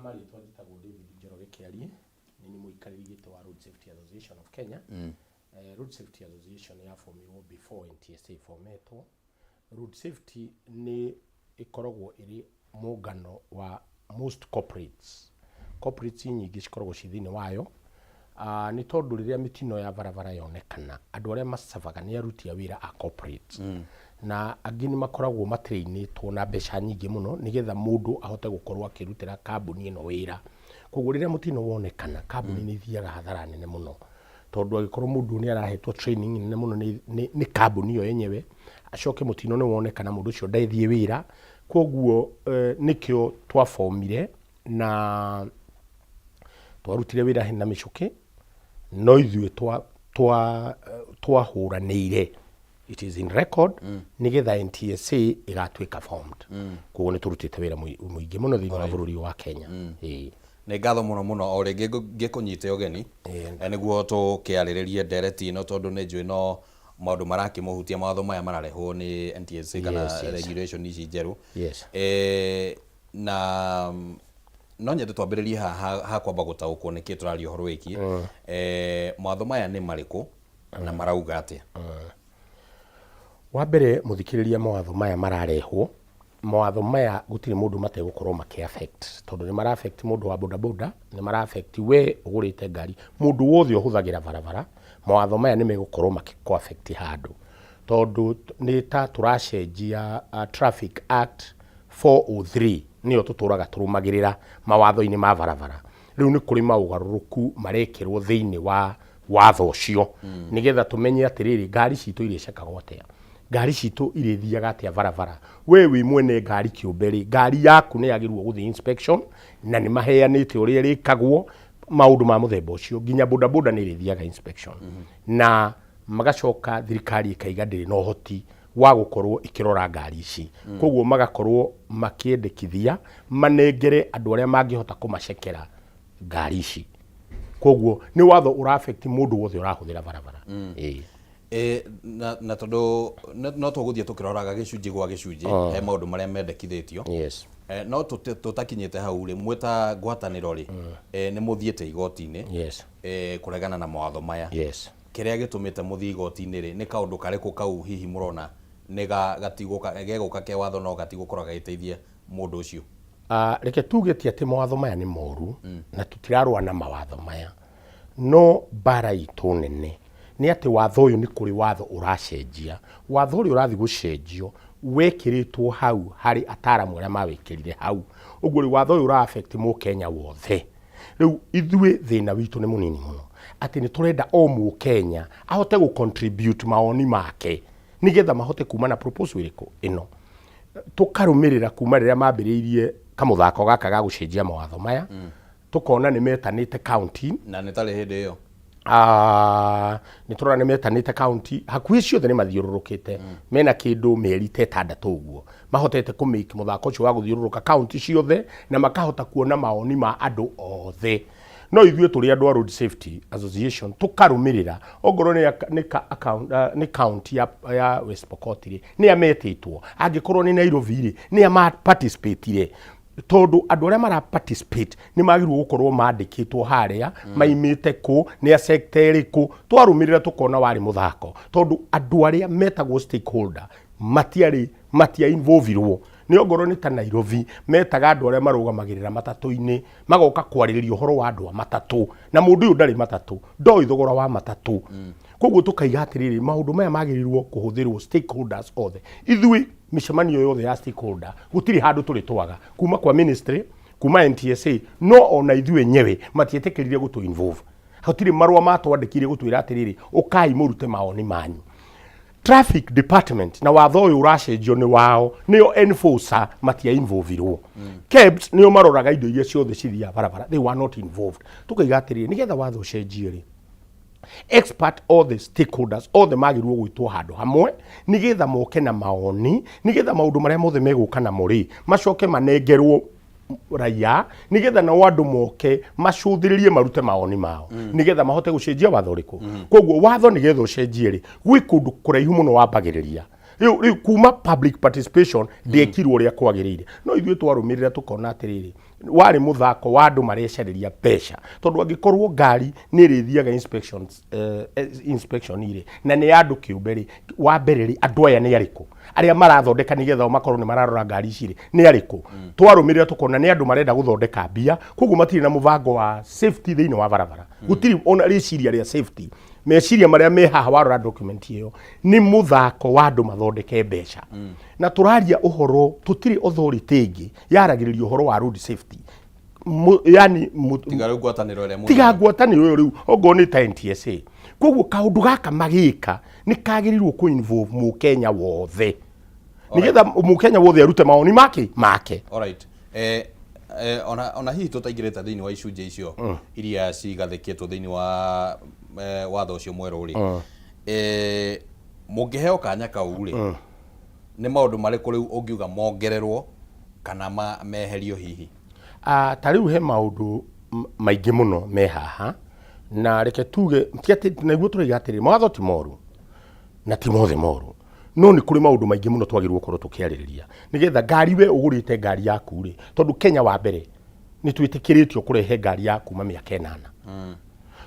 Marĩtwa njĩtagwo David Njoroge Kĩarie, nĩ niĩ mũikarĩri gĩtĩ wa Road Safety Association of Kenya. Road Safety Association yabomirwo before NTSA ĩbometwo. Road Safety nĩ ĩkoragwo ĩrĩ mũngano wa most corporates. Corporates nyingĩ cikoragwo ciĩ thĩinĩ wayo. Nĩ tondũ rĩrĩa mĩtino ya barabara yonekana, andũ arĩa macabaga nĩ aruti a wĩra a corporate. Na angĩ nĩ makoragwo matrainĩtwo na mbeca nyingĩ mũno nĩgetha mũndũ ahote gũkorwo akĩrutĩra kambuni ĩno wĩra. Koguo rĩrĩa mũtino wonekana, kambuni nĩ ithiaga hathara nene mũno. Tondũ angĩkorwo mũndũ nĩ arahetwo training nene mũno nĩ kambuni ĩyo yenyewe, acoke mũtino nĩ wonekana mũndũ ũcio ndethiĩ wĩra. Koguo nĩkĩo twabomire na twarutire wĩra na mĩcũkĩ, no ithuĩ twahũranĩire, it is in record, nĩgetha NTSA ĩgatuĩka formed. Koguo nĩ tũrutĩte wĩra mũingĩ mũno thĩinĩ wa bũrũri wa Kenya. Ĩĩ. Nĩ ngatho mũno mũno o rĩngĩ ngĩkũnyite ũgeni nĩguo tũkĩarĩrĩrie ndereti ĩno, tondũ nĩ njũĩ no maũndũ marakĩmũhutia, mawatho maya mararehwo nĩ NTSA kana regulation ici njerũ. Na no nyende twambĩrĩrie haha ha kwamba gũtaũkwo nĩkĩ tũraria ũhoro wĩgiĩ mawatho maya nĩ marĩkũ na marauga atĩa. Wa mbere, mũthikĩrĩria, mawatho maya mararehwo, mawatho maya gũtirĩ mũndũ mategũkorwo makĩ affect, tondũ nĩ mara affect mũndũ wa bodaboda, nĩ mara affect we ũgũrĩte ngari, mũndũ wothe ũhũthagĩra barabara, mawatho maya nĩ megũkorwo makĩ affect handũ, tondũ nĩ ta tũracenjia Traffic Act 403, nĩyo tũtũraga tũrũmagĩrĩra mawatho-inĩ ma barabara. Rĩu nĩ kũrĩ maũgarũrũku marekĩrwo thĩinĩ wa watho ũcio, nĩgetha tũmenye atĩrĩrĩ, ngari citũ irĩcekagwo atĩa, ngari citũ irĩthiaga atĩa barabara. We wĩ mwene ngari kĩũmbe rĩ, ngari yaku nĩ yagĩrĩirwo gũthiĩ inspection, na nĩ maheanĩte ũrĩa ĩrĩkagwo, maũndũ ma mũthemba ũcio. Nginya bodaboda nĩ ĩrĩthiaga inspection. Na magacoka thirikari ĩkaiga ndĩrĩ na ũhoti wa gũkorwo ĩkĩrora ngari ici, koguo magakorwo makĩendekithia manengere andũ arĩa mangĩhota kũmacekera ngari ici. Koguo nĩ watho ũra affect mũndũ wothe ũrahũthĩra barabara. Ĩĩ. Na tondũ no tũgũthiĩ tũkĩroraga gĩcunjĩ gwa gĩcunjĩ he maũndũ marĩa mendekithĩtio. No tũtakinyĩte hau rĩ, mwĩ ta ngwatanĩro rĩ, nĩ mũthiĩte igoti-inĩ kũregana na mawatho maya. Kĩrĩa gĩtũmĩte mũthiĩ igoti-inĩ rĩ, nĩ kaũndũ karĩkũ kau hihi mũrona nĩ gatigũka gegũka ke watho no gatigũkorwo gagĩteithia mũndũ ũcio? Reke tuge ti atĩ mawatho maya nĩ moru, na tũtirarũa na mawatho maya, no mbara itũ nene nĩ atĩ watho ũyũ, nĩ kũrĩ watho ũracenjia. Watho ũrĩa ũrathiĩ gũcenjio wekĩrĩtwo hau harĩ ataramu arĩa mawĩkĩrire hau. Ũguo rĩ, watho ũyũ ũra affect mũkenya wothe. Rĩu ithuĩ thĩna witũ nĩ mũnini mũno, atĩ nĩ tũrenda o mũkenya ahote gũ contribute mawoni make, nĩgetha mahote kuma na proposal ĩrĩkũ ĩno. Tũkarũmĩrĩra kuma rĩrĩa mambĩrĩirie kamũthako gaka ga gũcenjia mawatho maya, tũkona nĩ metanĩte county. Na nĩ tarĩ hĩndĩ ĩyo? Nĩ tũrona nĩ metanĩte county hakuhĩ ciothe, nĩ mathiũrũrũkĩte mena kĩndũ mĩeri ta 6 ũguo, mahotete kũ make mũthako ũcio wa gũthiũrũrũka county ciothe na makahota kuona mawoni ma andũ othe. No ithuĩ tũrĩ andũ a Road Safety Association tũkarũmĩrĩra, ongorwo nĩ county ya West Pokot rĩ, nĩ ametĩtwo? Angĩkorwo nĩ Nairobi rĩ, nĩ a participate? Tondũ andũ arĩa mara participate nĩ magĩrĩirwo gũkorwo mandĩkĩtwo harĩa, maimĩte kũ, nĩ a sector ĩrĩkũ. Twarũmĩrĩra tũkona warĩ mũthako, tondũ andũ arĩa metagwo stakeholder matiarĩ, matia involvirwo. Nĩ ongorwo nĩ ta Nairobi, metaga andũ arĩa marũgamagĩrĩra matatũ-inĩ, magoka kwarĩrĩria ũhoro wa andũ a matatũ, na mũndũ ũyũ ndarĩ matatũ, ndoĩ thogora wa matatũ. Koguo tũkaiga atĩrĩrĩ, maũndũ maya magĩrĩirwo kũhũthĩrwo stakeholders othe. Ithuĩ mĩcemanio yothe ya stakeholder gũtirĩ handũ tũrĩ twaga, kuma kwa ministry, kuma NTSA, no ona ithuĩ enyewe matietĩkĩrire gũtũ involve. Hatirĩ marũa matwandĩkire gũtwĩra atĩrĩrĩ, ũkai mũrute mawoni manyu. Traffic department, na watho ũyũ ũracenjio nĩ wao, nĩo enforcer, matia involvirwo. KEBS nĩo maroraga indo iria ciothe cithiaga barabara, they were not involved. Tukaiga atĩrĩrĩ, nĩgetha watho ũcenjie rĩ, expert othe, stakeholders othe magĩrĩirwo gwĩtwo handũ hamwe, nĩgetha moke na maoni, nĩgetha maũndũ marĩa mothe megũka namo rĩ, macoke manengerwo raia, nĩgetha nao andũ moke macũthĩrĩrie, marute mawoni mao, nĩgetha mahote gũcenjia watho ũrĩkũ. Koguo watho nĩgetha ũcenjie rĩ, gwĩ kũndũ kũraihu mũno wambagĩrĩria. Rĩu kuma public participation ndĩekirwo ũrĩa kwagĩrĩire. No ithuĩ twarũmĩrĩra tũkona atĩrĩrĩ, Warĩ mũthako wa andũ marecarĩria mbeca, tondũ angĩkorwo ngari nĩ ĩrĩthiaga inspections, inspection rĩ, na nĩ ya andũ kĩũmbe rĩ, wa mbere rĩ, andũ aya nĩ arĩkũ arĩa marathondeka nĩgetha o makorwo nĩ mararora ngari ici rĩ, nĩ arĩkũ? Twarũmĩrĩra tũkona nĩ andũ marenda gũthondeka mbia, koguo matirĩ na mũbango wa safety thĩinĩ wa barabara. Gũtirĩ ona rĩciria rĩa safety. Meciria marĩa me haha warora document ĩyo nĩ mũthako wa andũ mathondeke mbeca. Na tũraria ũhoro, tũtirĩ authority ĩngĩ yaragĩrĩria ũhoro wa road safety. Yani tiga rĩu ngwatanĩro ĩrĩa tiga ngwatanĩro ĩyo rĩu ongorwo nĩ ta NTSA. Koguo kaũndũ gaka magĩka nĩ kagĩrĩirwo kũ involve mũkenya wothe, nĩgetha mũkenya wothe arute mawoni make make. Alright. Ona hihi tũtaingĩrĩte thĩinĩ wa icunjĩ icio iria cigathĩkĩtwo thĩinĩ wa watho ũcio mwerũ rĩ, mũngĩheo kanya kau rĩ, nĩ maũndũ marĩkũ rĩu ũngiuga mongererwo kana meherio hihi? Ta rĩu he maũndũ maingĩ mũno me haha, na reke tuge ti atĩ nĩguo tũroiga atĩrĩrĩ, mawatho ti moru na ti mothe moru, no nĩ kũrĩ maũndũ maingĩ mũno twagĩrĩirwo gũkorwo tũkĩarĩrĩria nĩgetha ngari we ũgũrĩte ngari yaku rĩ, tondũ Kenya wa mbere nĩ twĩtĩkĩrĩtio kũrehe ngari ya kuma mĩaka 8.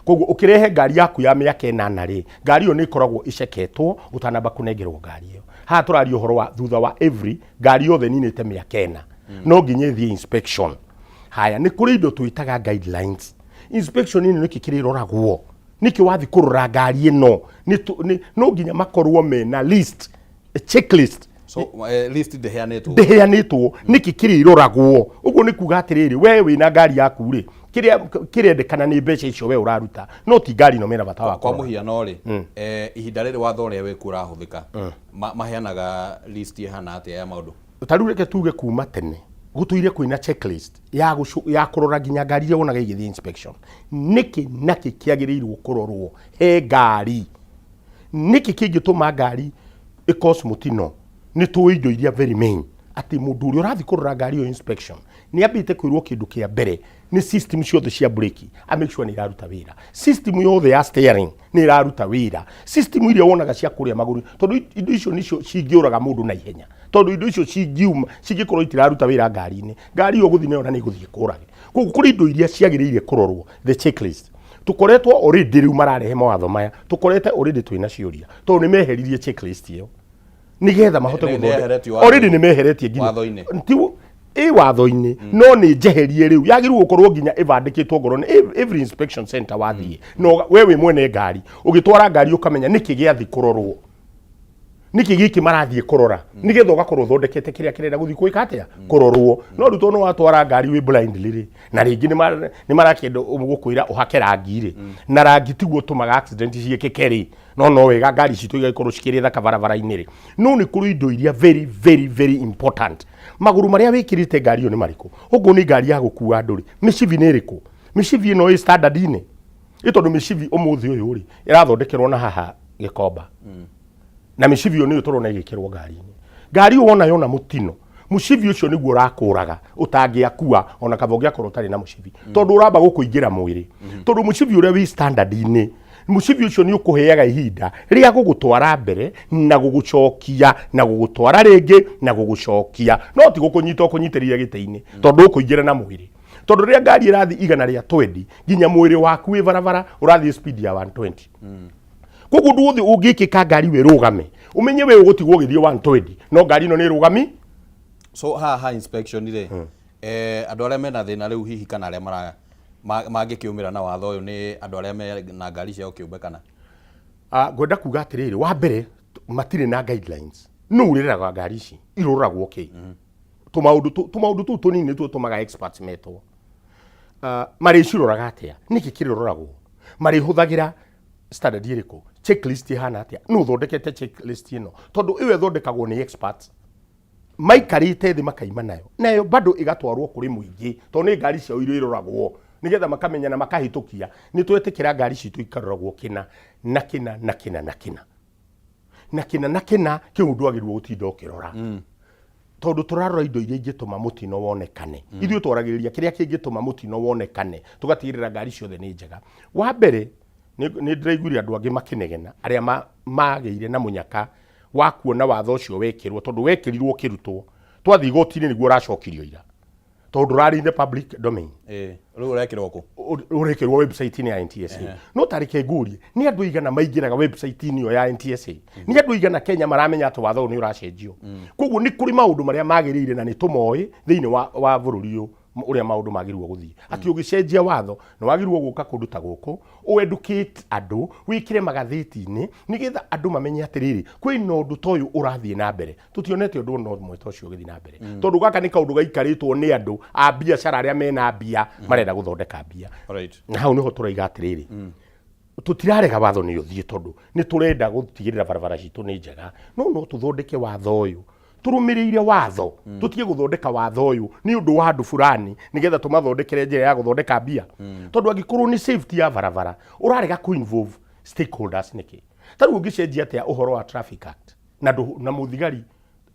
Koguo ũkĩrehe ngari yaku ya mĩaka 8 rĩ, ngari ĩyo nĩ ĩkoragwo ĩceketwo ũtanamba kũnengerwo ngari ĩyo. Haha tũraria ũhoro wa thutha wa every ngari yothe ĩninĩte mĩaka 4 no nginya ĩthiĩ inspection. Haya, nĩ kũrĩ indo twĩtaga guidelines. Inspection ĩno nĩkĩ kĩrĩroragwo, nĩkĩ wathiĩ kũrora ngari ĩno, no nginya makorwo mena list, checklist. So list ndĩheanĩtwo. Ndĩheanĩtwo nĩkĩ kĩrĩroragwo. Ũguo nĩ kuga atĩrĩrĩ, we wĩna ngari yaku rĩ, kĩrĩa kĩrendekana nĩ mbeca icio we ũraruta, no ti ngari ĩno mena bata wa Kwa mũhiano rĩ, ihinda rĩrĩ watho ũrĩa wĩkuo ũrahũthĩka, maheanaga list ĩhana atĩa ya maũndũ? Ta rĩu reke tuge kuma tene gũtũire kwĩna checklist ya kũrora nginya ngari iria wonaga igĩthiĩ inspection. Nĩkĩ nakĩ kĩagĩrĩirwo kũrorwo he ngari? Nĩkĩ kĩngĩtũma ngari ĩcause mũtino? Nĩ tũĩ indo iria very main, atĩ mũndũ ũrĩa ũrathiĩ kũrora ngari ĩyo inspection nĩ ambĩte kwĩrwo kĩndũ kĩa mbere nĩ system ciothe cia breki, a make sure nĩ iraruta wĩra, system yothe ya steering nĩ iraruta wĩra, system iria wonaga cia kũrĩa magũrũ, tondũ indo icio nĩcio cingĩũraga mũndũ na ihenya, tondũ indo icio cingiuma cingĩkorwo itiraruta wĩra ngari-inĩ, ngari ĩyo gũthiĩ nayo na nĩ ĩgũthiĩ kũrage. Koguo kũrĩ indo iria ciagĩrĩire kũrorwo, the checklist. Tũkoretwo already rĩu mararehe mawatho maya, tũkorete already twĩna ciũria, tondũ nĩ meheririe checklist ĩyo nĩgetha mahote gũthondeka. Already nĩ meheretie nginya watho-inĩ. Ĩ watho-inĩ, no nĩ njeherie rĩu yagĩrĩirwo gũkorwo nginya ĩbandĩkĩtwo ngoro nĩ every inspection center wathiĩ. No we wĩ mwene ngari ũgĩtwara ngari ũkamenya nĩkĩ gĩathiĩ kũrorwo, nĩkĩ gĩkĩ marathiĩ kũrora, nĩgetha ũgakorwo ũthondekete kĩrĩa kĩrenda gũthiĩ gwĩka atĩa kũrorwo. No rĩu tondũ watwara ngari wĩ blindly rĩ, na rĩngĩ nĩ marakĩenda gũkwĩra ũhake rangi rĩ, na rangi tiguo ũtũmaga accident ciĩkĩke rĩ, no wega ngari citũ igagĩkorwo cikĩrĩ thaka barabara-inĩ rĩ. No nĩ kũrĩ indo iria very very very important. Magũrũ marĩa wĩkĩrĩte ngari ĩyo nĩ marĩkũ? Ũguo nĩ ngari ya gũkua andũ rĩ, mĩcibi nĩ ĩrĩkũ? Mĩcibi ĩno ĩ standard-inĩ? Ĩ tondũ mĩcibi ũmũthĩ ũyũ rĩ, ĩrathondekerwo na haha Gĩkomba, na mĩcibi ĩyo nĩyo tũrona ĩgĩkĩrwo ngari-inĩ. Ngari ĩyo wona yona mũtino, mũcibi ũcio nĩguo ũrakũraga, ũtangĩakua ona kaba ũngĩakorwo ũtarĩ na mũcibi, tondũ ũramba gũkũingĩra mwĩrĩ. Tondũ mũcibi ũrĩa wĩ standard-inĩ, mũcibi ũcio nĩ ũkũheaga ihinda rĩa gũgũtwara mbere na gũgũcokia na gũgũtwara rĩngĩ na gũgũcokia, no ti gũkũnyita ũkũnyitĩrĩire gĩtĩ-inĩ, tondũ ũkũingĩra na mwĩrĩ. Tondũ rĩrĩa ngari ĩrathiĩ 120, nginya mwĩrĩ waku wĩ barabara ũrathiĩ speed ya 120. Koguo ũndũ wothe ũngĩkĩka ngari we rũgame, ũmenye we ũgũtigwo ũgĩthiĩ 120, no ngari ĩno nĩ rũgami. So haha inspection rĩ, andũ arĩa mena thĩna rĩu hihi kana arĩa mara mangĩkĩũmĩra na watho ũyũ nĩ andũ arĩa mena ngari ciao kĩũmbe kana? Ngwenda kuga atĩrĩrĩ, wa mbere matirĩ na guidelines. Nũ ũrĩrĩraga ngari ici? Irũragwo kĩ? Tũmaũndũ tũu tũnini nĩtuo tũmaga experts metwo. Marĩciroraga atĩa? Nĩkĩ kĩrĩroragwo? Marĩhũthagĩra standard ĩrĩkũ? Checklist ĩhana atĩa? Nũ ũthondekete checklist ĩno? Tondũ ĩyo ĩthondekagwo nĩ experts maikarĩte thĩ makaima nayo, nayo bado ĩgatwarwo kũrĩ mũingĩ, tondũ nĩ ngari ciao iria iroragwo, nĩgetha makamenya na makahĩtũkia nĩ twetĩkĩra ngari citũ ikaroragwo kĩna na kĩna na kĩna na kĩna na kĩna na kĩna. Kĩu ndwagĩrĩirwo gũtinda ũkĩrora, tondũ tũrarora indo iria ingĩtũma mũtino wonekane. Ithuĩ twaragĩrĩria kĩrĩa kĩngĩtũma mũtino wonekane, tũgatigĩrĩra ngari ciothe nĩ njega. Wa mbere nĩ ndĩraiguire andũ angĩ makĩnegena, arĩa magĩire na mũnyaka wa kuona watho ũcio wekĩrwo, tondũ wekĩrirwo ũkĩrutwo, twathiĩ igoti-inĩ nĩguo ũracokirio ira. Tondũ ũrarĩ in the public domain. Ĩĩ, rĩu ũrekĩrwo kũ? Ũrekĩrwo website-inĩ ya NTSA. No tareke ngũrie, nĩ andũ aigana maingĩraga website-inĩ ĩyo ya NTSA? Nĩ andũ aigana Kenya maramenya atĩ watho ũyũ nĩ ũracenjio? Koguo nĩ kũrĩ maũndũ marĩa magĩrĩire na nĩ tũmoĩ thĩinĩ wa bũrũri ũyũ ũrĩa maũndũ magĩrĩirwo gũthiĩ. Atĩ ũgĩcenjia watho nĩ wagĩrĩirwo gũka kũndũ ta gũkũ, ũ educate andũ, wĩkĩre magathĩti-inĩ nĩgetha andũ mamenye atĩrĩrĩ, kwĩna ũndũ ta ũyũ ũrathiĩ na mbere. Tũtionete ũndũ ona ũmwe ta ũcio ũgĩthiĩ na mbere. Tondũ gaka nĩ kaũndũ gaikarĩtwo nĩ andũ a biacara arĩa mena mbia marenda gũthondeka mbia. Na hau nĩho tũraiga atĩrĩrĩ, tũtirarega watho nĩ ũthiĩ tondũ nĩ tũrenda gũtigĩrĩra barabara citũ nĩ njega, no no tũthondeke watho ũyũ tũrũmĩrĩire watho. Tũtige gũthondeka watho ũyũ nĩ ũndũ wa andũ fulani nĩgetha tũmathondekere njĩra ya gũthondeka mbia. Tondũ angĩkorwo nĩ safety ya barabara ũrarega kũ involve stakeholders nĩkĩ? Ta rĩu ũngĩcenjia atĩa ũhoro wa Traffic Act na na mũthigari?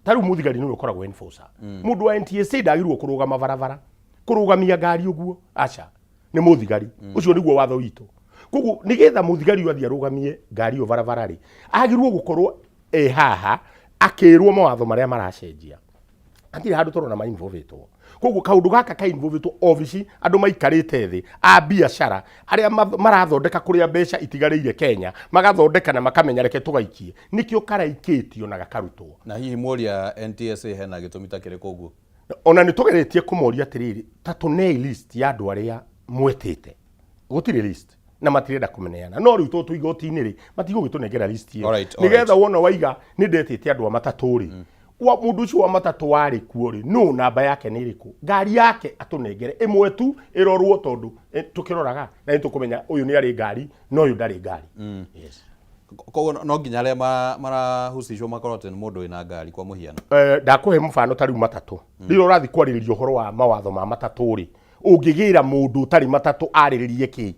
Ta rĩu mũthigari nĩwe ũkoragwo enforcer. Mũndũ wa NTSA ndagĩrĩirwo kũrũgama barabara kũrũgamia ngari ũguo, aca, nĩ mũthigari. Ũcio nĩguo watho witũ. Koguo nĩgetha mũthigari ũyũ athiĩ arũgamie ngari ĩyo barabara rĩ, agĩrĩirwo gũkorwo e haha akĩrwo mawatho marĩa maracenjia. Hatirĩ handũ tũrona ma involvetwo. Koguo kaũndũ gaka ka involvetwo obici, andũ maikarĩte thĩ a biacara arĩa marathondeka kũrĩa mbeca itigarĩire Kenya, magathondeka na makamenya reke tũgaikie, nĩkĩo karaikĩtio na gakarutwo. Na hihi mworia NTSA hena gĩtũmi ta kĩrĩkũ ũguo? Ona nĩ tũgeretie kũmoria atĩrĩrĩ, ta tũnei list ya andũ arĩa mwetĩte. Gũtirĩ list na matirenda kũmeneana. No rĩu tondũ twĩ igoti-inĩ rĩ, matigũgĩtũnengera list ĩyo. Nĩgetha wona waiga nĩ ndetĩte andũ a matatũ rĩ, mũndũ ũcio wa matatũ warĩ kuo rĩ, nũ namba yake nĩ ĩrĩkũ? Ngari yake atũnengere ĩmwe tu ĩrorwo, tondũ tũkĩroraga na nĩ tũkũmenya ũyũ nĩ arĩ ngari na ũyũ ndarĩ ngari. Yes. Koguo no nginya arĩa marahusishwo makorwo atĩ nĩ mũndũ wĩna ngari kwa mũhiano. Ndakũhe mũbano ta rĩu matatũ. Rĩrĩa ũrathiĩ kwarĩrĩria ũhoro wa mawatho ma matatũ rĩ, ũngĩgĩra mũndũ ũtarĩ matatũ arĩrĩrie kĩ?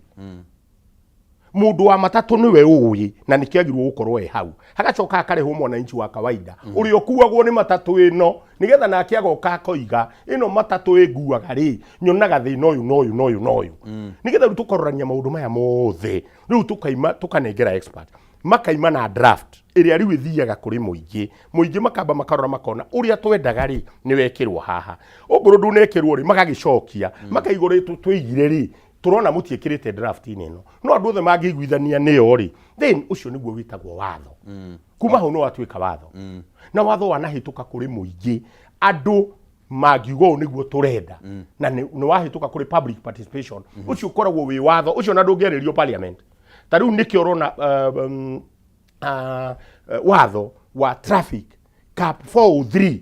Mũndũ wa matatũ nĩwe ũĩ na nĩkĩo agĩrĩirwo gũkorwo e hau. Hagacoka hakarehwo mwananchi wa kawaida ũrĩa ũkuagwo nĩ matatũ ĩno, nĩgetha nake agoka akoiga ĩno matatũ ĩnguaga rĩ, nyonaga thĩna ũyũ na ũyũ na ũyũ na ũyũ. Nĩgetha rĩu tũkarorania maũndũ maya mothe, rĩu tũkaima tũkanengera expert, makaima na draft ĩrĩa rĩu ĩthiaga kũrĩ mũingĩ. Mũingĩ makamba makarora makona ũrĩa twendaga rĩ nĩ wekĩrwo haha, okorwo ndũnekĩrwo rĩ magagĩcokia makaiga ũrĩa tũigire rĩ, tũrona mũtiĩkĩrĩte draft-inĩ ĩno. No andũ othe mangĩiguithania nĩyo rĩ, then ũcio nĩguo wĩtagwo watho. Kuma hau nĩ watuĩka watho. Na watho wanahĩtũka kũrĩ mũingĩ, andũ mangiuga ũũ nĩguo tũrenda, na nĩ wahĩtũka kũrĩ public participation, ũcio ũkoragwo wĩ watho ũcio na ndũngĩarĩrio parliament. Ta rĩu nĩkĩo ũrona watho wa traffic cap 403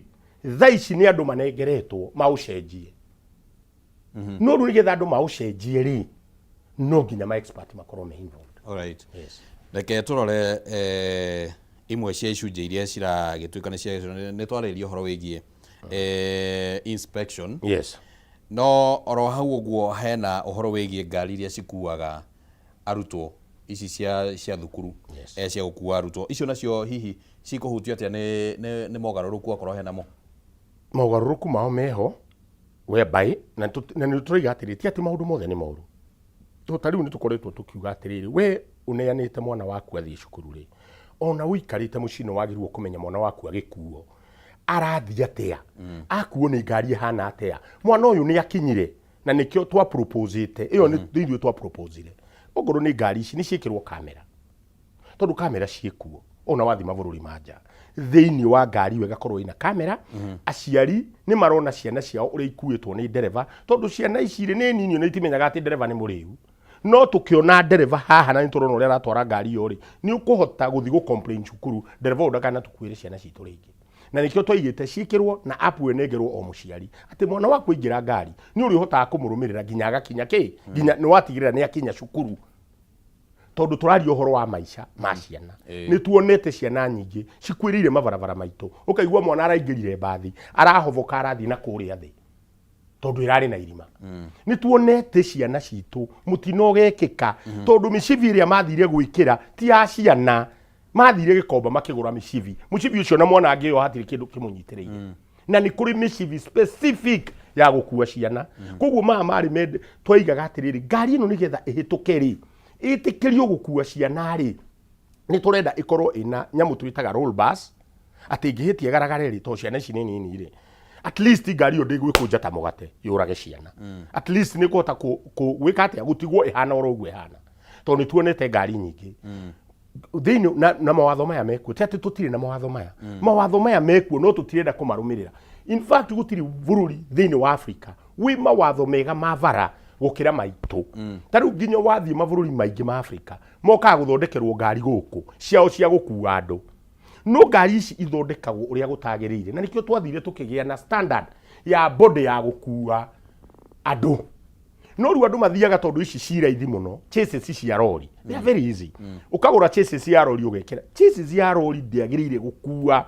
thaa ici nĩ andũ manengeretwo maũcenjie. No rĩu nĩgetha andũ maũcenjie rĩ, no nginya ma expert makorwo me involved. Alright. Yes. Reke tũrore imwe cia icunjĩ iria ciragĩtuĩka nĩ cia nĩ twarĩria ũhoro wĩgiĩ inspection. Yes. No oro hau ũguo hena ũhoro wĩgiĩ ngari iria cikuaga arutwo ici cia thukuru. Yes. Cia gũkua arutwo icio nacio hihi cikũhutio atĩa nĩ mogarũrũku akorwo hena mo? Mogarũrũku mao meho whereby na nĩ tũroiga atĩrĩrĩ, ti atĩ maũndũ mothe nĩ moru. To ta rĩu nĩ tũkoretwo tũkiuga atĩrĩrĩ, we ũneanĩte mwana waku athiĩ cukuru rĩ, ona ũikarĩte mũciĩ nĩ wagĩrĩirwo kũmenya mwana waku agĩkuo arathiĩ atĩa, akuo nĩ ngari ĩhana atĩa, mwana ũyũ nĩ akinyire. Na nĩkĩo twa proposite ĩyo, nĩ ithuĩ twa proposire okorwo nĩ ngari ici nĩ ciĩkĩrwo kamera, tondũ kamera ciĩkuo ona wathiĩ mabũrũri ma nja, thĩinĩ wa ngari ĩyo ĩgakorwo ĩna kamera. Aciari nĩ marona ciana ciao ũrĩa ikuĩtwo nĩ ndereba, tondũ ciana ici rĩ nĩ nini na itimenyaga atĩ ndereba nĩ mũrĩu. No tũkĩona ndereba haha na nĩ tũrona ũrĩa aratwara ngari ĩyo rĩ, nĩ ũkũhota gũthiĩ gũ complain cukuru, ndereba ũyũ ndakanatũkuĩre ciana citũ rĩngĩ. Na nĩkĩo twaigĩte ciĩkĩrwo na app ĩyo ĩnengerwo o mũciari, atĩ mwana waku aingĩra ngari nĩ ũrĩ ũhotaga kũmũrũmĩrĩra nginya agakinya kĩ, nginya nĩ watigĩrĩra nĩ akinya cukuru. Tondũ tũraria ũhoro wa maica ma ciana. Nĩ tuonete ciana nyingĩ cikuĩrĩire mabarabara maitũ, ũkaigua mwana araingĩrire mbathi, arahoboka, arathiĩ na kũrĩa thĩ tondũ ĩrarĩ na irima. Nĩ tuonete ciana citũ mũtino ũgekĩka tondũ mĩcibi ĩrĩa mathire gwĩkĩra ti ya ciana. Mathire Gĩkomba makĩgũra mĩcibi, mũcibi ũcio na mwana angĩyo hatirĩ kĩndũ kĩmũnyitĩrĩire. Na nĩ kũrĩ mĩcibi specific ya gũkua ciana. Koguo maya marĩ mende twaigaga atĩrĩrĩ, ngari ĩno nĩgetha ĩhĩtũke rĩ, ĩtĩkĩrio gũkua ciana rĩ, nĩ tũrenda ĩkorwo ĩna nyamũ twĩtaga roll bars, atĩ ĩngĩhĩtia ĩgaragare rĩ, tondũ ciana ici nĩ nini rĩ, At least ngari ĩyo ndĩgwĩkũnja ta mũgate yũrage ciana. At least nĩ kũhota gwĩka atĩa, gũtigwo ĩhana oro ũguo ĩhana, tondũ nĩ tuonete ngari nyingĩ thĩinĩ na mawatho maya mekuo. Ti atĩ tũtirĩ na mawatho maya, mawatho maya mekuo, no tũtirenda kũmarũmĩrĩra. In fact, gũtirĩ bũrũri thĩinĩ wa Africa wĩ mawatho mega ma bara gũkĩra maitũ. Ta rĩu nginya wathiĩ mabũrũri maingĩ ma Africa, mokaga gũthondekerwo ngari gũkũ ciao cia gũkua andũ, no ngari ici ithondekagwo ũrĩa gũtagĩrĩire, na nĩkĩo twathire tũkĩgĩa na standard ya body ya gũkua andũ. No rĩu andũ mathiaga, tondũ ici ci raithi mũno, chassis cia rori, they are very easy. Ũkagũra chassis ya rori, ũgekĩra chassis ya rori, ndĩagĩrĩire gũkua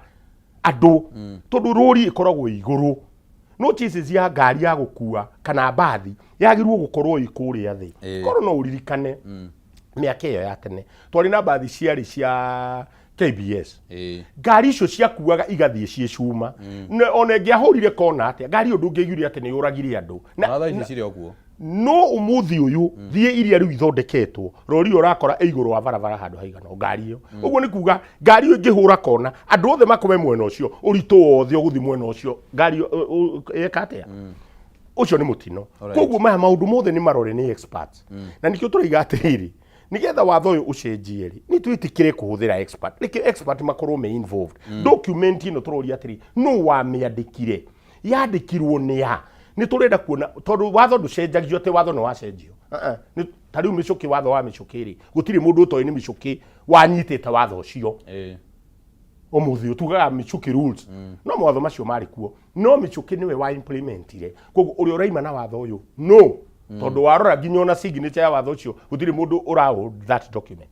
andũ tondũ rori ĩkoragwo igũrũ, no chassis ya ngari ya gũkua kana mbathi yagĩrĩirwo gũkorwo ĩ kũrĩa thĩ. Korwo no ũririkane mĩaka ĩyo ya tene, twarĩ na mbathi ciarĩ cia KBS. Ngari icio ciakuaga igathiĩ ciĩ cuma. Na ona ĩngĩahũrire kona atĩa, ngari ĩyo ndũngĩaiguire atĩ nĩ yũragire andũ. Na thaa ici cirĩ o kuo. No ũmũthĩ ũyũ, thiĩ iria rĩu ithondeketwo, rori ĩyo ũrakora ĩ igũrũ wa barabara handũ haigana o ngari ĩyo. Ũguo nĩ kuga ngari ĩyo ĩngĩhũra kona, andũ othe makome mwena ũcio, ũritũ wothe ũgũthiĩ mwena ũcio. Ngari ĩyo, ĩka atĩa? Ũcio nĩ mũtino. Koguo maya maũndũ mothe nĩ marore nĩ experts, na nĩkĩo tũraiga atĩrĩrĩ, nĩgetha watho ũyũ ũcenjie rĩ, nĩ twĩtĩkĩre kũhũthĩra expert. Reke expert makorwo me involved. Document ĩno tũroria atĩrĩ, nũ wamĩandĩkire? Yandĩkirwo nĩ a? Nĩ tũrenda kuona, tondũ watho ndũcenjagio atĩ watho nĩ wacenjio. Uh-uh. Ta rĩu mĩcũkĩ, watho wa mĩcũkĩ rĩ, gũtirĩ mũndũ ũtoĩ nĩ mĩcũkĩ wanyitĩte watho ũcio. Ũmũthĩ ũyũ tugaga mĩcũkĩ rules, no mawatho macio marĩ kuo, no mĩcũkĩ nĩwe wa implementire. Koguo ũrĩa ũraima na watho ũyũ no tondũ warora nginya ona signature ya watho ũcio, gũtirĩ mũndũ ũra hold that document,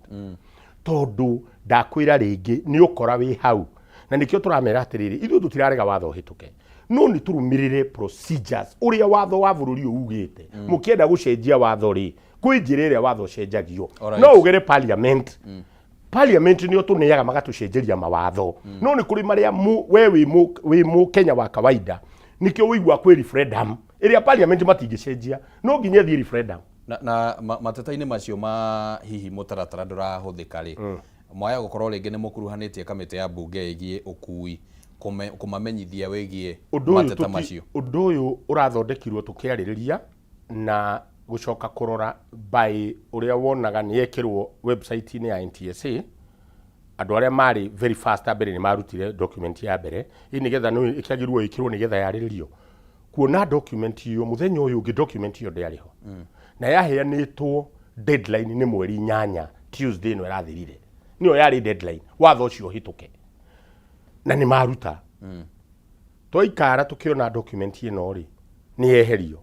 tondũ ndakwĩra rĩngĩ nĩ ũkora wĩ hau. Na nĩkĩo tũramera atĩrĩrĩ, ithuĩ tũtirarega watho ũhĩtũke, no nĩ tũrũmĩrĩre procedures ũrĩa watho wa bũrũri ũyũ ugĩte. Mũkĩenda gũcenjia watho rĩ, kwĩ njĩra ĩrĩa watho ũcenjagio. No ũgere parliament. Parliament nĩo tũneaga magatũcenjeria mawatho, no nĩ kũrĩ marĩa we wĩ mũkenya wa kawaida. Nĩkĩo wĩigua kwĩ referendum ĩrĩa parliament matingĩcenjia, no nginya ĩthiĩ referendum. Na mateta-inĩ macio ma hihi mũtaratara ndũrahũthĩka rĩ, mwaya gũkorwo rĩngĩ nĩ mũkuruhanĩtie kamĩtĩ ya mbunge ĩgiĩ ũkui kũmamenyithia wĩgiĩ Ũndũ ũyũ mateta macio? Ũndũ ũyũ ũrathondekirwo tũkĩarĩrĩria na gũcoka kũrora by ũrĩa wonaga nĩ yekĩrwo website-inĩ ya NTSA. Andũ arĩa marĩ very fast a mbere nĩ marutire document ya mbere ĩ nĩgetha nĩ ĩkĩagĩrĩirwo ĩkĩrwo nĩgetha yarĩrĩrio. Kuona document ĩyo mũthenya ũyũ ũngĩ, document ĩyo ndĩarĩ ho, na yaheanĩtwo deadline nĩ mweri 8, Tuesday ĩno ĩrathirire nĩyo yarĩ deadline watho ũcio ũhĩtũke, na nĩ maruta. Twaikara tũkĩona document ĩno rĩ, nĩ yeherio.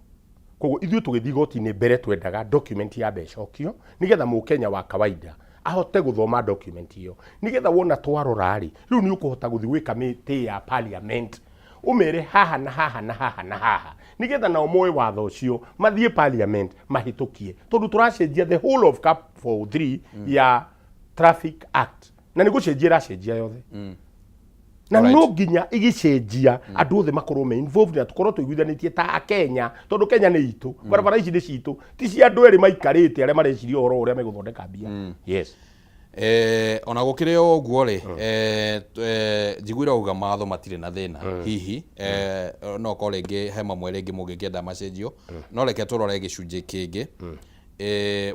Koguo ithuĩ tũgĩthiĩ igoti-inĩ mbere, twendaga document ya ĩcokio nĩgetha mũkenya wa kawaida ahote gũthoma document ĩyo, nĩgetha wona twarora rĩ, rĩu nĩ ũkũhota gũthiĩ gwĩka mĩtĩ ya parliament, ũmere haha na haha na haha na haha, nĩgetha nao moe watho ũcio mathiĩ parliament mahĩtũkie, tondũ tũracenjia the whole of Cap 43 ya Traffic Act, na nĩ gũcenjia ĩracenjia yothe, na no nginya ĩgĩcenjia andũ othe makorwo me involved na tũkorwo tũiguithanĩtie ta akenya, tondũ Kenya nĩ itũ, barabara ici nĩ citũ, ti cia andũ erĩ maikarĩte arĩa mareciria ũhoro ũrĩa megũthondeka mbia. Yes. Ona gũkĩrĩ o ũguo rĩ, njiguire auga mawatho matirĩ na thĩna, hihi no korwo rĩngĩ he mamwe rĩngĩ mũngĩkĩenda macenjio. No reke tũrore gĩcunjĩ kĩngĩ.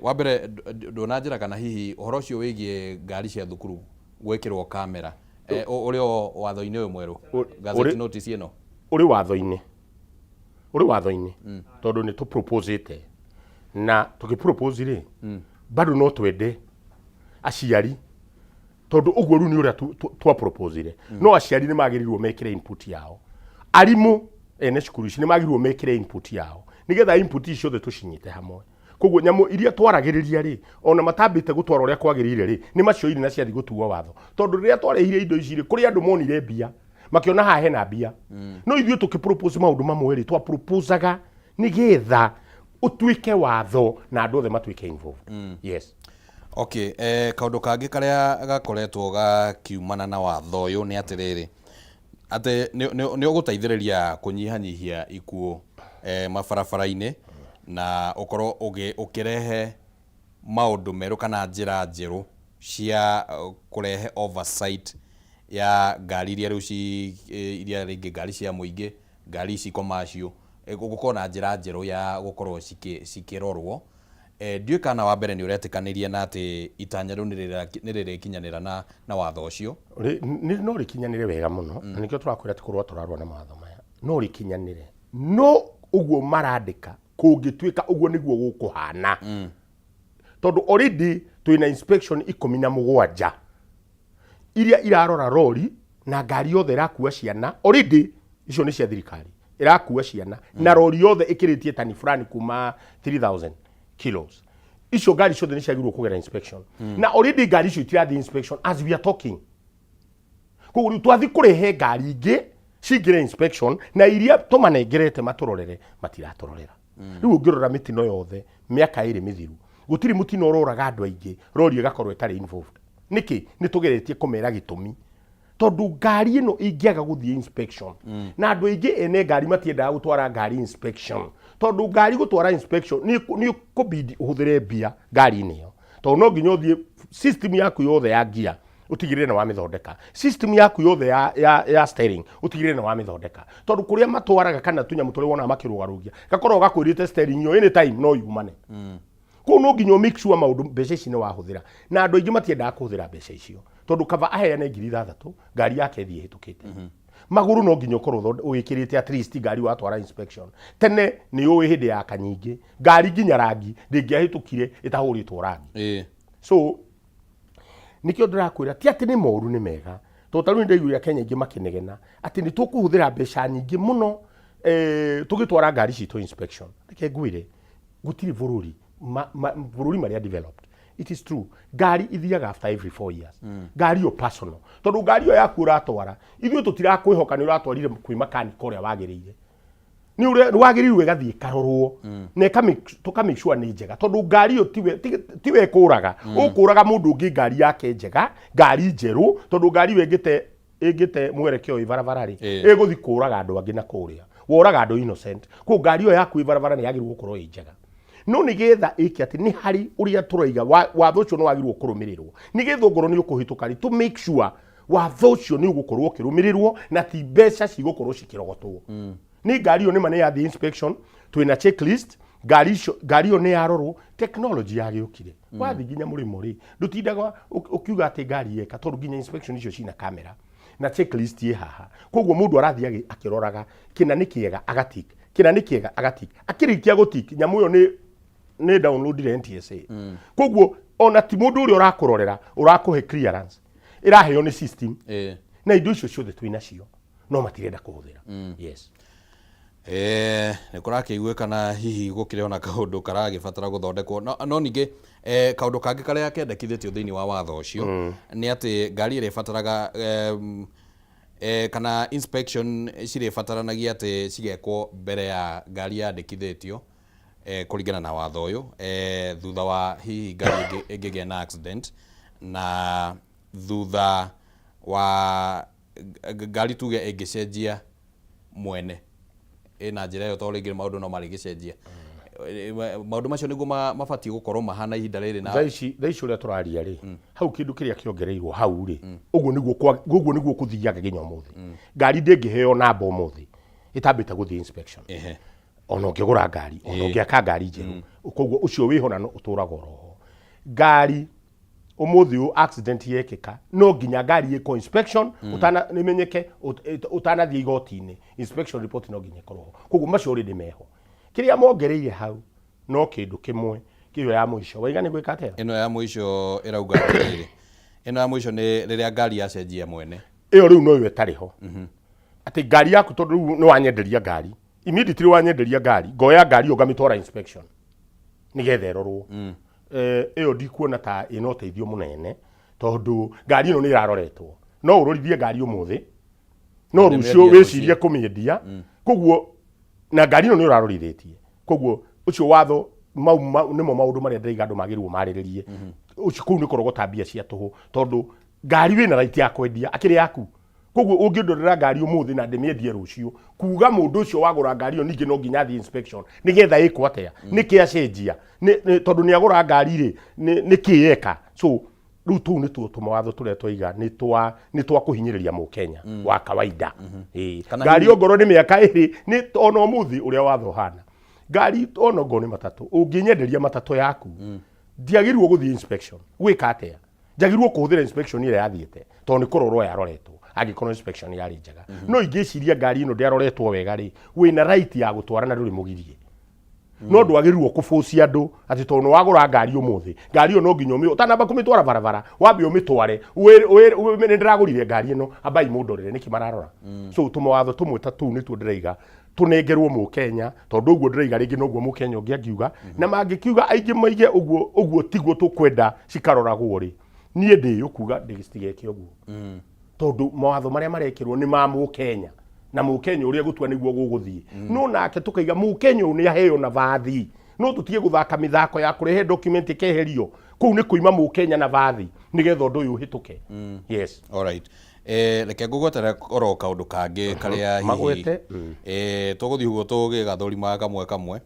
Wa mbere, ndũnanjĩra kana hihi ũhoro ũcio wĩgiĩ ngari cia thukuru gwĩkĩrwo kamera ũrĩ o watho-inĩ ũyũ mwerũ, gazette notice ĩno? Ũrĩ watho-inĩ, ũrĩ watho-inĩ, tondũ nĩ tũproposĩte, na tũkĩpropose rĩ, bado no twende aciari, tondũ ũguo rĩu nĩ ũrĩa twaproposire, no aciari nĩ magĩrĩirwo mekĩre input yao, arimũ ene cukuru ici nĩ magĩrĩirwo mekĩre input yao, nĩgetha input ici ciothe tũcinyite hamwe. Koguo nyamũ iria twaragĩrĩria rĩ, ona matambĩte gũtwara ũrĩa kwagĩrĩire rĩ, nĩ macioire na ciathiĩ gũtuo watho, tondũ rĩrĩa twarehire indo ici rĩ, kũrĩ andũ monire mbia, makĩona haha hena mbia. No ithuĩ tũkĩpropose maũndũ mamwe rĩ, twaproposaga nĩgetha ũtuĩke watho na andũ othe matuĩke involved. Yes. Okay, kaũndũ kangĩ karĩa gakoretwo gakiumana na watho ũyũ nĩ atĩrĩrĩ, atĩ nĩ ũgũteithĩrĩria kũnyihanyihia ikuũ mabarabara-inĩ, na ũkorwo ũkĩrehe maũndũ merũ kana njĩra njerũ cia kũrehe oversight ya ngari iria rĩu ci iria rĩngĩ ngari cia mũingĩ, Ngari ici commercial gũkorwo na njĩra njerũ ya gũkorwo cikĩrorwo. Ndiũĩ kana wa mbere nĩ ũretĩkanĩria na atĩ itanya rĩu nĩ rĩrĩkinyanĩra na watho ũcio. No rĩkinyanĩre wega mũno, na nĩkĩo tũrakwĩra ti kũrũa tũrarũa na mawatho maya, no rĩkinyanĩre. No ũguo marandĩka, kũngĩtuĩka ũguo nĩguo gũkũhana, tondũ already twĩna inspection 17 iria irarora rori na ngari yothe ĩrakua ciana. Already icio nĩ cia thirikari ĩrakua ciana na rori yothe ĩkĩrĩtie tani fulani kuma 3000 kilos. Icio ngari ciothe nĩ ciagĩrĩirwo kũgera inspection, na already ngari icio itirathiĩ inspection as we are talking. Koguo rĩu twathi kũrehe ngari ingĩ cingĩre inspection, na iria tũmanengerete matũrorere matiratũrorera. Rĩu ũngĩrora mĩtino yothe mĩaka 2 mĩthiru, gũtirĩ mũtino ũroraga andũ aingĩ rori ĩgakorwo ĩtarĩ involved. Nĩkĩ? Nĩ tũgeretie kũmera gĩtũmi, tondũ ngari ĩno ĩngĩaga gũthiĩ inspection, na andũ aingĩ ene ngari matiendaga gũtwara ngari inspection, tondũ ngari gũtwara inspection nĩ kũbidi ũhũthĩre mbia ngari-inĩ ĩyo, tondũ no nginya ũthiĩ system yaku yothe ya gear ũtigĩrĩre nĩ wamĩthondeka, system yaku yothe ya steering ũtigĩrĩre nĩ wamĩthondeka, tondũ kũrĩa matwaraga kana tũnyamũ tũrĩa wonaga makĩrũgarũgia gakoragwo gakwĩrĩte steering ĩyo anytime no yumane. Koguo no nginya make sure maũndũ mbeca ici nĩ wahũthĩra, na andũ aingĩ matiendaga kũhũthĩra mbeca icio, tondũ kaba aheane 6,000 ngari yake ĩthiĩ ĩhĩtũkĩte magũrũ. No nginya ũkorwo ũgĩkĩrĩte at least ngari watwara inspection. Tene nĩ ũĩ hĩndĩ ya kanyingĩ ngari nginya rangi ndĩngĩahĩtũkire ĩtahũrĩtwo rangi. So nikio ndĩrakwĩra ti atĩ nĩ moru, nĩ mega, tondũ ta rĩu nĩndaiguire Akenya aingĩ makĩnegena atĩ nĩ tũkũhũthĩra mbeca nyingĩ mũno tũgĩtwara ngari citũ inspection. Reke ngwĩre, gũtirĩ bũrũri bũrũri marĩa developed, it is true, ngari ithiaga after every 4 years. Ngari ĩyo personal, tondũ ngari ĩyo yaku ũratwara, ithuĩ tũtirakwĩhoka nĩ ũratwarire kwĩ makanika ũrĩa wagĩrĩire, nĩ ũrĩa nĩ wagĩrĩirwo ĩgathiĩ ĩkarorwo na tũka make sure nĩ njega, tondũ ngari ĩyo tiwe ĩkũraga, ũkũraga mũndũ ũngĩ ngari yake njega, ngari njerũ, tondũ ngari ĩyo ĩngĩte mwerekeo ĩ barabara rĩ, ĩgũthi kũraga andũ angĩ na kũrĩa woraga andũ innocent. Koguo ngari ĩyo yaku ĩ barabara nĩ yagĩrĩirwo gũkorwo ĩ njega, no nĩgetha ĩke atĩ nĩ harĩ ũrĩa tũraiga watho ũcio nĩ wagĩrĩirwo kũrũmĩrĩrwo, nĩgetha ongorwo nĩ ũkũhĩtũka rĩ, to make sure watho ũcio nĩ ũgũkorwo ũkĩrũmĩrĩrwo na ti mbeca cigũkorwo cikĩrogotwo nĩ ngari ĩyo. Nĩma nĩ yathiĩ inspection, twĩna checklist, ngari icio, ngari ĩyo nĩ yarorwo, technology yagĩũkire. Wathiĩ nginya mũrĩmo rĩ, ndũtindaga ũkiuga atĩ ngari yeka, tondũ nginya inspection icio cina kamera na checklist ĩ haha. Koguo mũndũ arathiĩ akĩroraga kĩna nĩ kĩega agatik, kĩna nĩ kĩega agatik. Akĩrĩkia gũtik, nyamũ ĩyo nĩ downloadire NTSA. Koguo ona ti mũndũ ũrĩa ũrakũrorera ũrakũhe clearance, ĩraheo nĩ system. Na indo icio ciothe twĩ nacio, no matirenda kũhũthĩra. Yes. Nĩ kũrakĩiguĩkana hihi gũkĩrĩ ona kaũndũ karagĩbatara gũthondekwo, no ningĩ kaũndũ kangĩ karĩa kendekithĩtio thĩinĩ wa watho ũcio nĩ atĩ ngari ĩrĩbataraga kana inspection cirĩbataranagia atĩ cigekwo mbere ya ngari yandĩkithĩtio kũringana na watho ũyũ, thutha wa hihi ngari ĩngĩgĩa na accident, na thutha wa ngari tuge ĩngĩcenjia mwene ĩna njĩra ĩyo, tondũ rĩngĩ maũndũ no marĩgĩcenjia. Maũndũ macio nĩguo mabatiĩ gũkorwo mahana ihinda rĩrĩ na Thaa ici ũrĩa tũraria rĩ, hau kĩndũ kĩrĩa kĩongereirwo hau rĩ, ũguo nĩguo ũguo nĩguo kũthiaga nginya ũmũthĩ. Ngari ndĩngĩheo namba ũmũthĩ ĩtambĩte gũthiĩ inspection. Ona ũngĩgũra ngari, ona ũngĩaka ngari njerũ, koguo ũcio wĩho na no ũtũraga oroho. Ngari ũmũthĩ ũyũ accident yekĩka, no nginya ngari ĩkwo inspection ũtana ĩmenyeke ũtanathiĩ igoti-inĩ. Inspection report no nginya ĩkorwo ho. Koguo macio already meho. Kĩrĩa mongereire hau no kĩndũ kĩmwe, kĩyo ya mũico waiga nĩ gwĩka atĩa? Ĩno ya mũico ĩrauga atĩrĩrĩ, ĩno ya mũico nĩ rĩrĩa ngari yacenjia mwene. Ĩyo rĩu noyo ĩtarĩ ho, atĩ ngari yaku, tondũ rĩu nĩ wanyenderia ngari, immediately wanyenderia ngari, ngoya ngari ĩyo ngamĩtwara inspection nĩgetha ĩrorwo. Ĩyo ndikuona ta ĩna ũteithio mũnene, tondũ ngari ĩno nĩ ĩraroretwo. No ũrorithie ngari ũmũthĩ, no Na rũciũ ndĩmĩendie. Wĩcirie kũmĩendia, koguo na ngari ĩno nĩ ũrarorithĩtie. Koguo ũcio watho mau nĩmo maũndũ marĩa ndĩraiga andũ magĩrĩirwo marĩrĩrie. Ũcio kũu nĩ kũrogota mbia cia tũhũ, tondũ ngari wĩna right ya kwendia akĩrĩ yaku. Koguo ũngĩndorera ngari ũmũthĩ na ndĩmĩendie rũciũ, kuga mũndũ ũcio wagũra ngari ĩyo ningĩ no nginya athiĩ inspection nĩgetha ĩkwo atĩa, nĩkĩ acenjia, tondũ nĩ agũra ngari rĩ, nĩkĩ eka. So Rĩu tũu nĩtuo tũmawatho tũrĩa twaiga nĩ twa nĩ twa kũhinyĩrĩria Mũkenya wa kawaida. Ĩĩ. Kana Ngari hihi- ongorwo nĩ mĩaka ĩrĩ nĩ ona ũmũthĩ ũrĩa watho ũhana, ngari ona ongorwo nĩ matatũ, ũngĩnyenderia matatũ yaku, ndiagĩrĩirwo gũthiĩ inspection gwĩka atĩa? Njagĩrĩirwo kũhũthĩra inspection ĩrĩa yathiĩte, tondũ nĩ kũrorwo yaroretwo. Angĩkorwo inspection yarĩ njega, no ingĩciria ngari ĩno ndĩaroretwo wega rĩ, wĩna right ya gũtwara na ndũrĩ mũgirie. No ndwagĩrĩirwo kũbũcia andũ atĩ tondũ nĩ wagũra ngari ũmũthĩ, ngari ĩyo no nginya ũmĩ ũtanamba kũmĩtwara barabara, wambe ũmĩtware nĩ ndĩragũrire ngari ĩno, ambai mũndorere nĩkĩ mararora. So tũmawatho tũmwe ta tũu nĩtuo ndĩraiga tũnengerwo Mũkenya, tondũ ũguo ndĩraiga rĩngĩ noguo Mũkenya ũngĩ angiuga, na mangĩkiuga aingĩ maige ũguo ũguo tiguo tũkwenda cikaroragwo rĩ, niĩ ndĩyũ kuga citigeke ũguo, tondũ mawatho marĩa marekĩrwo nĩ ma Mũkenya, na Mũkenya ũrĩa gũtua nĩguo gũgũthiĩ. No nake tũkaiga Mũkenya ũyũ nĩ aheo nabathi, no tũtige gũthaka mĩthako ya kũrehe document ĩkeherio. Kũu nĩ kũima Mũkenya nabathi nĩgetha ũndũ ũyũ ũhĩtũke. Yes. Alright. Reke ngũgwetere oro kaũndũ kangĩ karĩa hihi Magwete. Tũgũthiĩ ũguo tũgĩgathũrimaga kamwe kamwe.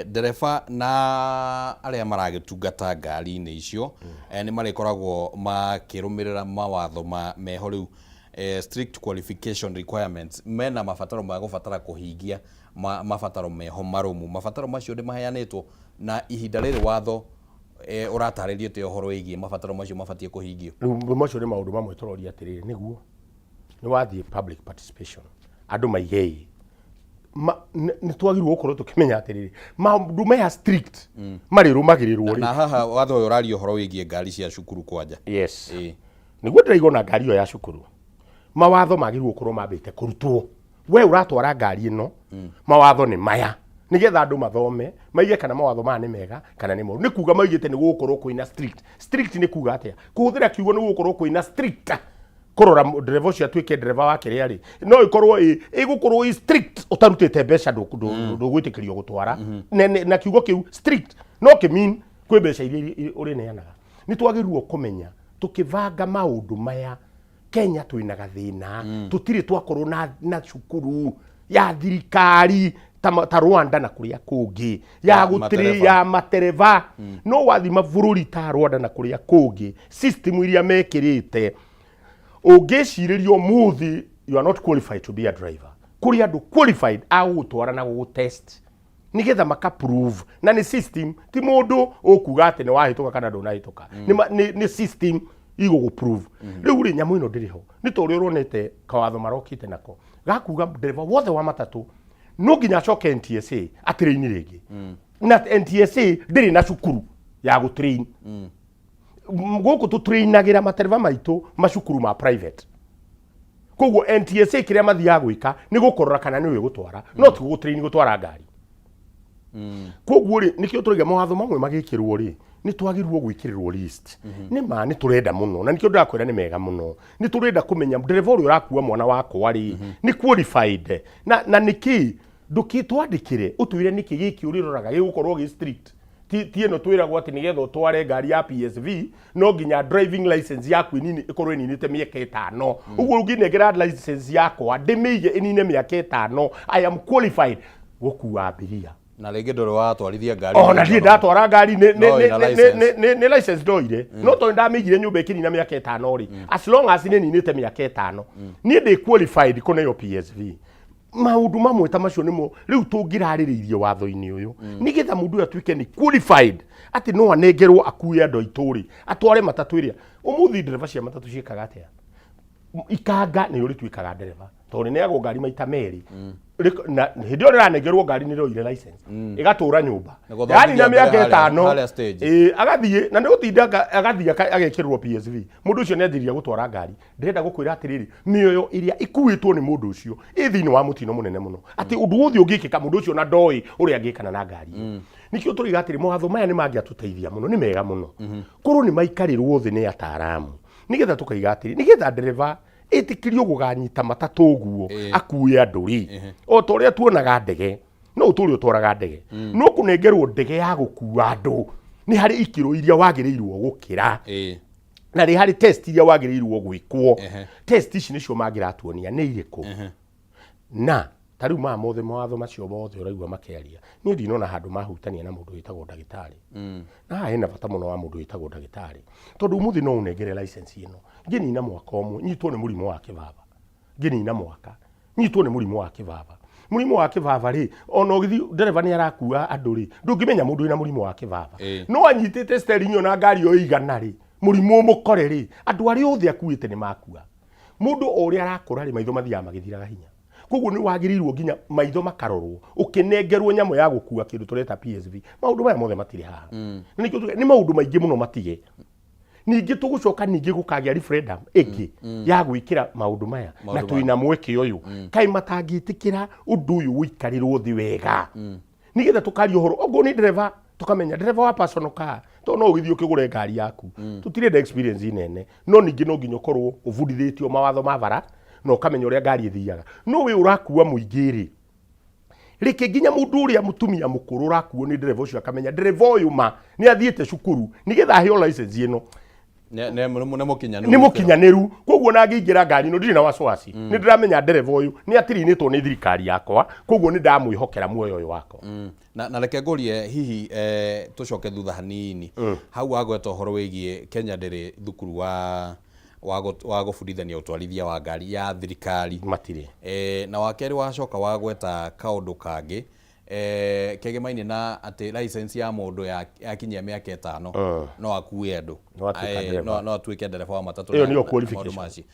Ndereba na arĩa maragĩtungata ngari-inĩ icio nĩ marĩkoragwo makĩrũmĩrĩra mawatho ma meho rĩu, strict qualification requirements, mena mabataro ma gũbatara kũhingia mabataro meho marũmu. Mabataro macio nĩ maheanĩtwo na ihinda rĩrĩ watho ũratarĩria atĩa ũhoro wĩgiĩ mabataro macio mabatiĩ kũhingio? Rĩu macio nĩ maũndũ mamwe tũroria atĩrĩrĩ, nĩguo nĩ wathiĩ public participation, andũ maige ĩ nĩ twagĩrĩirwo gũkorwo tũkĩmenya atĩrĩrĩ, maũndũ maya strict marĩrũmagĩrĩrwo rĩ. Na haha watho ũyũ ũraria ũhoro wĩgiĩ ngari cia cukuru kwanja. Yes. Nĩguo ndĩraiga ona ngari ĩyo ya cukuru, mawatho magĩrĩirwo gũkorwo mambĩte kũrutwo. We ũratwara ngari ĩno, mawatho nĩ maya, nĩgetha andũ mathome maige kana mawatho maya nĩ mega kana nĩ moru. Nĩ kuga maigĩte nĩ gũgũkorwo kwĩna strict. Strict nĩ kuga atĩa? Kũhũthĩra kiugo nĩ gũgũkorwo kwĩna strict kũrora ndereba ũcio atuĩke ndereba wa kĩrĩa rĩ, no ĩkorwo ĩgũkorwo ĩ strict ũtarutĩte mbeca ndũgwĩtĩkĩrio gũtwara. Na kiugo kĩu strict no kĩ mean kwĩ mbeca iria ũrĩneanaga. Nĩ twagĩrĩirwo kũmenya tũkĩbanga maũndũ maya, Kenya twĩna gathĩna, tũtirĩ twakorwo na cukuru ya thirikari ta Rwanda na kũrĩa kũngĩ ya Ya gũtiri matereba. Ya matereba. No wathi mabũrũri ta Rwanda na kũrĩa kũngĩ, system iria mekĩrĩte, ũngĩcirĩria ũmũthĩ you are not qualified to be a driver, kũrĩ andũ qualified a gũgũtwara na gũgũtest nĩgetha maka prove, na nĩ system, ti mũndũ ũkuga atĩ nĩ wahĩtũka kana ndũnahĩtũka. Nĩ system igũgũ prove. Rĩu rĩ, nyamũ ĩno ndĩrĩ ho, nĩ ta ũrĩa ũronete kawatho marokĩte nako gakuga ndereba wothe wa matatũ no nginya acoke NTSA atĩrĩini rĩngĩ, na NTSA ndĩrĩ na cukuru ya gũtrain. Gũkũ tũtrainagĩra matereba maitũ macukuru ma private. Koguo NTSA kĩrĩa mathiaga gwĩka nĩ gũkorora kana nĩ ũĩ gũtwara, no ti gũgũtrain gũtwara ngari. Koguo rĩ, nĩkĩo tũraiga mawatho mamwe magĩkĩrwo rĩ, nĩ twagĩrĩirwo gwĩkĩrĩrwo list. Nĩ ma nĩ tũrenda mũno, na nĩkĩo ndĩrakwĩra nĩ mega mũno, nĩ tũrenda kũmenya ndereba ũrĩa ũrakua mwana wakwa rĩ, nĩ qualified na nĩkĩ ndũkĩtwandĩkĩre ũtwĩre nĩkĩ gĩkĩ ũrĩroraga gĩgũkorwo gĩ strict. Ti ĩno twĩragwo atĩ nĩgetha ũtware ngari ya PSV no nginya driving license yaku ĩnini ĩkorwo ĩninĩte mĩaka 5. Ũguo ũngĩnengera license yakwa ndĩmĩige ĩnine mĩaka 5, I am qualified gũkua abiria. Na rĩngĩ ndũrĩ watwarithia ngari. Ona ndirĩ ndatwara ngari No, ĩna license. Nĩ license ndoire, no tondũ ndamĩigire nyũmba ĩkĩnina mĩaka 5 rĩ, as long as nĩ ninĩte mĩaka 5, niĩ ndĩ qualified kũneo PSV. Maũndũ mamwe ta macio nĩmo rĩu tũngĩrarĩrĩirie watho-inĩ ũyũ, nĩgetha mũndũ ũyũ atuĩke nĩ qualified atĩ no anengerwo akue andũ aitũ rĩ, atware matatũ ĩrĩa ũmũthĩ ndereba cia matatũ ciĩkaga atĩa. Ikanga nĩ ũrĩtuĩkaga ndereba tondũ rĩneagwo ngari maita merĩ. Na hĩndĩ ĩyo rĩranengerwo ngari nĩ rĩoire license, ĩgatũra nyũmba. Nĩ gũthomithia Yanina mbere mĩaka 5 harĩa stage. Ĩĩ, agathiĩ na nĩ gũtinda agathiĩ agekĩrĩrwo PSV. Mũndũ ũcio nĩ anjĩrĩria gũtwara ngari. Ndĩrenda gũkwĩra atĩrĩrĩ, mĩoyo ĩrĩa ĩkuĩtwo nĩ mũndũ ũcio ĩ thĩinĩ wa mũtino mũnene mũno, atĩ ũndũ wothe ũngĩkĩka mũndũ ũcio na ndoĩ ũrĩa angĩkana na ngari ĩyo. Nĩkĩo tũroiga atĩrĩ, mawatho maya nĩ mangĩatũteithia mũno, nĩ mega mũno korwo nĩ maikarĩrwo thĩ nĩ ataaramu, nĩgetha tũkaiga atĩrĩ, nĩgetha ndereba ĩtĩkĩrio gũganyita matatũ ũguo akue andũ rĩ, o ta ũrĩa tuonaga ndege, no ũtũre ũtwaraga ndege, no kũnengerwo ndege ya gũkua andũ nĩ harĩ ikĩro iria wagĩrĩirwo gũkĩra, na nĩ harĩ test iria wagĩrĩirwo gwĩkwo. Test ici nĩcio mangĩratuonia nĩ irĩkũ na Ta rĩu maya mothe, mawatho macio mothe ũraigua makĩaria, niĩ ndinona handũ mahutania na mũndũ wĩtagwo ndagĩtarĩ. Na haha hena bata mũno wa mũndũ wĩtagwo ndagĩtarĩ, tondũ ũmũthĩ no ũnengere license ĩno, ngĩnina mwaka ũmwe nyitwo nĩ mũrimũ wa kĩbaba, ngĩnina mwaka nyitwo nĩ mũrimũ wa kĩbaba. Mũrimũ wa kĩbaba rĩ, ona ũgĩthiĩ ndereba nĩ arakua andũ rĩ, ndũngĩmenya mũndũ wĩna mũrimũ wa kĩbaba. No anyitĩte steering ĩyo na ngari ĩyo ĩigana rĩ, mũrimũ ũmũkore rĩ, andũ arĩa othe akuĩte nĩ makua. Mũndũ o ũrĩa arakũra rĩ, maitho mathiaga magĩthiraga hinya. Koguo nĩ wagĩrĩirwo nginya maitho makarorwo, ũkĩnengerwo nyamũ ya gũkua kĩndũ tũreta PSV. Maũndũ maya mothe matirĩ haha. Na nĩkĩo tuge, nĩ maũndũ maingĩ mũno matige. Ningĩ tũgũcoka ningĩ gũkagĩa referendum ĩngĩ ya gwĩkĩra maũndũ maya, na Maũndũ twĩna mweke ũyũ. Kaĩ matangĩtĩkĩra ũndũ ũyũ ũikarĩrwo thĩ wega, nĩgetha tũkaria ũhoro okorwo nĩ ndereba, tũkamenya ndereba wa personal car, tondũ no ũgĩthiĩ ũkĩgũre ngari yaku, tũtirenda experience nene, no ningĩ no nginya ũkorwo ũbundithĩtio mawatho ma bara na ũkamenya ũrĩa ngari ĩthiaga. No wĩ ũrakua mũingĩ rĩ, rĩkĩ nginya mũndũ ũrĩa mũtumia mũkũrũ ũrakuo nĩ ndereba ũcio akamenya ndereba ũyũ ma nĩ athiĩte cukuru nĩgetha aheo license ĩno. Nĩ mũkinyanĩru. Nĩ mũkinyanĩru. Koguo na ngĩingĩra ngari ĩno ndirĩ na wasiwasi, nĩ ndĩramenya ndereba ũyũ nĩ atirinĩtwo nĩ thirikari yakwa, koguo nĩ ndamwĩhokera muoyo ũyũ wakwa. Na reke ngũrie hihi tũcoke thutha hanini hau wagweta ũhoro wĩgiĩ Kenya ndĩrĩ thukuru wa gũbundithania ũtwarithia wa ngari ya thirikari. Matirĩ. Na wa kerĩ wacoka wagweta kaũndũ kangĩ kegemaine na atĩ license ya mũndũ yakinyia mĩaka 5 no akue andũ. No atuĩke ndereba. No atuĩke ndereba wa matatũ. Ĩyo nĩyo Na maũndũ qualification. macio.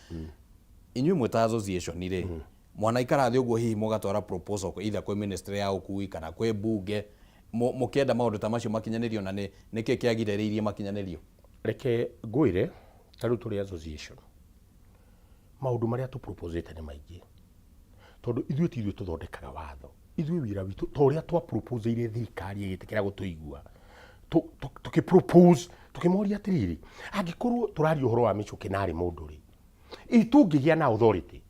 Inyuĩ mwĩ ta association rĩ, mwanaikara thĩ ũguo hihi mũgatwara proposal either kwĩ ministry ya ũkui kana kwĩ mbunge, mũkĩenda maũndũ ta macio makinyanĩrio, na nĩ nĩkĩ kĩagirĩrĩirie makinyanĩrio? Reke ngwĩre, ta rĩu tũrĩ association, maũndũ marĩa tũproposĩte nĩ maingĩ, tondũ ithuĩ ti ithuĩ tũthondekaga watho. Ithuĩ wĩra witũ ta ũrĩa twaproposeire thirikari ĩgĩtĩkĩra gũtũigua, tũkĩ propose tũkĩmoria atĩrĩrĩ, angĩkorwo tũraria ũhoro wa mĩcũkĩ narĩ mũndũ rĩ, ĩ tũngĩgĩa na authority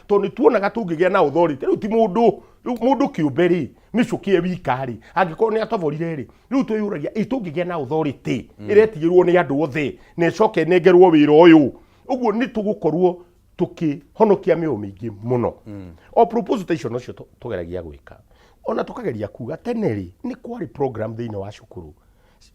tondũ nĩ tuonaga tũngĩgĩa na authority rĩu ti mũndũ, rĩu mũndũ kĩũmbe rĩ, mĩcũkĩ e wika rĩ, angĩkorwo nĩ atoborire rĩ, rĩu twĩyũragia ĩ tũngĩgĩa na authority ĩretigĩrwo nĩ andũ othe na ĩcoke ĩnengerwo wĩra ũyũ ũguo, nĩ tũgũkorwo tũkĩhonokia mĩoyo mĩingĩ mũno. O proposal ta icio nocio tũgeragia gwĩka, ona tũkageria kuga tene rĩ, nĩ kwarĩ program thĩinĩ wa cukuru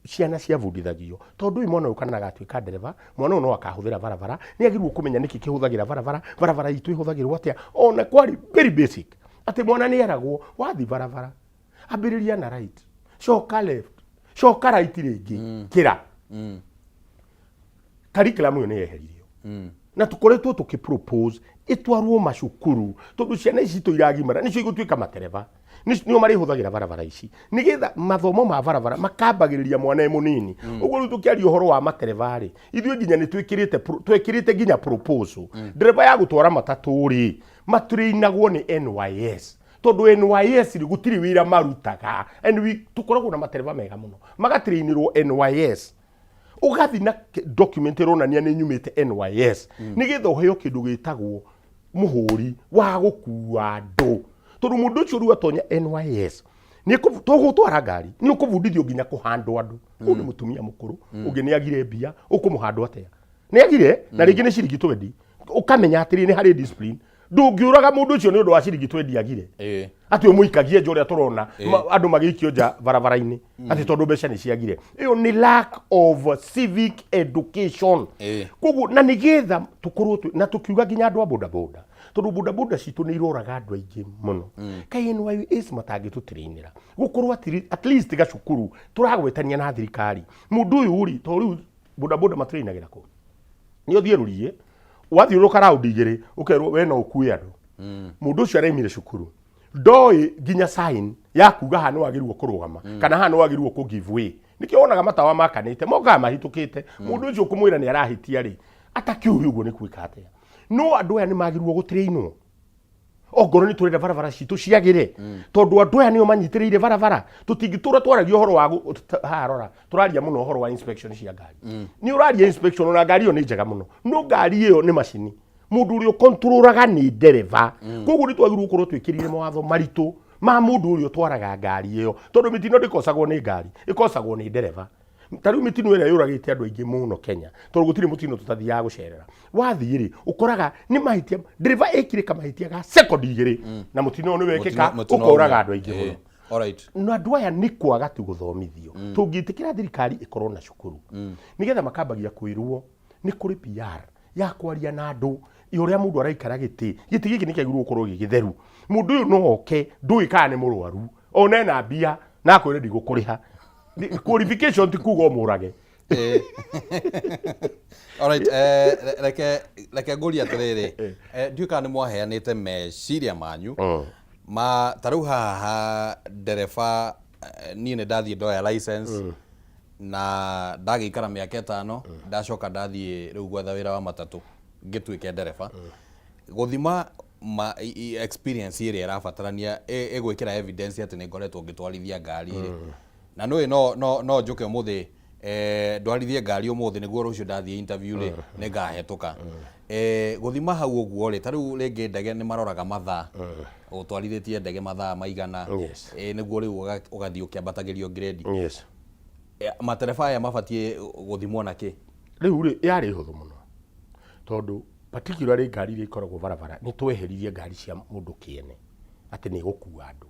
ciana ciabundithagio, tondũ ũyũ mwana ũyũ kana agatuĩka ndereba, mwana ũyũ no akahũthĩra barabara, nĩ agĩrĩirwo kũmenya nĩkĩ kĩhũthagĩra barabara, barabara itũ ĩhũthagĩrwo atĩa. Ona kwarĩ very basic atĩ mwana nĩ eragwo wathi barabara, ambĩrĩria na right, coka left, coka right rĩngĩ, kĩra. Curriculum ĩyo nĩ yeheririo, na tũkoretwo tũkĩ propose ĩtwarwo macukuru, tondũ ciana ici citũ iragimara nĩcio igũtuĩka matereba, nĩo marĩhũthagĩra barabara ici, nĩgetha mathomo ma barabara makambagĩrĩria mwana e mũnini. Ũguo rĩu tũkĩaria ũhoro wa matereba rĩ, ithuĩ nginya nĩ twĩkĩrĩte twekĩrĩte nginya proposal, ndereba ya gũtwara matatũ rĩ, matrainagwo nĩ NYS, tondũ NYS rĩ, gũtirĩ wĩra marutaga, and we tũkoragwo na matereba mega mũno magatrainĩrwo NYS. Ũgathiĩ na document ĩronania nĩ nyumĩte NYS, nĩgetha ũheo kĩndũ gĩtagwo mũhũri wa gũkua andũ, tondũ mũndũ ũcio rĩu atonya NYS nĩ tũgũtwara ngari, nĩ ũkũbundithio nginya kũhandwo andũ. Ũyũ nĩ mũtumia mũkũrũ, ũngĩ nĩ agire mbia, ũkũmũhandwo atĩa? Nĩ agire na rĩngĩ nĩ ciringi 20. Ũkamenya atĩrĩ, nĩ harĩ discipline, ndũngĩũraga mũndũ ũcio nĩ ũndũ wa ciringi 20 agire, atĩ ũmũikagie nja ũrĩa tũrona andũ magĩikio nja barabara-inĩ atĩ tondũ mbeca nĩ ciagire. Ĩyo nĩ lack of civic education. Koguo na nĩgetha tũkorwo na tũkiuga nginya andũ a bodaboda, tondũ bodaboda citũ nĩ iroraga andũ aingĩ mũno, kaĩ NYS matangĩtũtrainĩra gũkorwo at least gacukuru tũragwetania na thirikari mũndũ ũyũ rĩ, tondũ rĩu bodaboda matrainagĩra kũ? Nĩ ũthiĩ rũriĩ, wathiũrũrũka raundi igĩrĩ, ũkerwo we no ũkue andũ. Mũndũ ũcio araimire cukuru, ndoĩ nginya sign ya kuga haha nĩ wagĩrĩirwo kũrũgama kana haha nĩ wagĩrĩirwo kũ give way. Nĩkĩo wonaga matawa makanĩte mokaga mahĩtũkĩte. Mũndũ ũcio ũkũmwĩra nĩ arahĩtia rĩ, atakĩũĩ ũguo nĩ gwĩka atĩa. No andũ aya nĩ magĩrĩirwo gũtrainwo ongorwo nĩ tũrenda barabara citũ ciagĩre, tondũ andũ aya nĩo manyitĩrĩire barabara. Tũtingĩtũra twaragia ũhoro wa haha rora, tũraria mũno ũhoro wa inspection cia ngari. Nĩ ũraria inspection, ona ngari ĩyo nĩ njega mũno, no ngari ĩyo nĩ macini, mũndũ ũrĩa ũkontrolaga nĩ ndereba. Koguo nĩ twagĩrĩirwo gũkorwo twĩkĩrĩire mawatho maritũ ma mũndũ ũrĩa ũtwaraga ngari ĩyo, tondũ mĩtino ndĩkosagwo nĩ ngari, ĩkosagwo nĩ ndereba. Ta rĩu mĩtino ĩrĩa yũragĩte andũ aingĩ mũno Kenya, tondũ gũtirĩ mũtino tũtathiaga gũcerera, wathiĩ rĩ, ũkoraga nĩ mahĩtia ndereba ĩkire kamahĩtia ga sekondi 2 na mũtino ũyũ nĩ wekĩka, Mũtino ũkoraga ũmwe. andũ aingĩ mũno. Alright. Na andũ aya nĩ kwaga tu gũthomithio. Tũngĩtĩkĩra thirikari ĩkorwo na cukuru, nĩgetha makambagia kwĩrwo nĩ kũrĩ PR ya kwaria na andũ ũrĩa mũndũ araikara gĩtĩ, gĩtĩ gĩkĩ nĩ kĩagĩrĩirwo gũkorwo gĩ gĩtheru. Mũndũ ũyũ no oke, ndũĩ kana nĩ mũrwaru, one ena mbia na akwĩre ndigũkũrĩha. Qualification ti kuga ũmũrage. Alright, reke ngũrie atĩrĩrĩ, ndiũĩ kana nĩ mwaheanĩte meciria manyu ma ta rĩu haha ndereba. Niĩ nĩ ndathiĩ ndoya license na ndagĩikara mĩaka 5, ndacoka ndathiĩ rĩu gwetha wĩra wa matatũ ngĩtuĩke ndereba. Gũthima ma, experience ĩrĩa ĩrabatarania ĩgwĩkĩra evidence atĩ nĩ ngoretwo ngĩtwarithia ngari rĩ, na nũĩ no njũke ũmũthĩ, ndwarithie ngari ũmũthĩ nĩguo rũciũ ndathiĩ interview rĩ, nĩ ngahetũka. Gũthima hau ũguo rĩ, ta rĩu rĩngĩ ndege nĩ maroraga mathaa, ũtwarithĩtie ndege mathaa maigana, nĩguo rĩu ũgathiĩ ũkĩambatagĩrio grade. Matereba aya mabatiĩ gũthimwo na kĩ? Rĩu rĩ, yarĩ hũthũ mũno, tondũ particularly ngari iria ikoragwo barabara, nĩ tweheririe ngari cia mũndũ kĩene atĩ nĩ ĩgũkua andũ.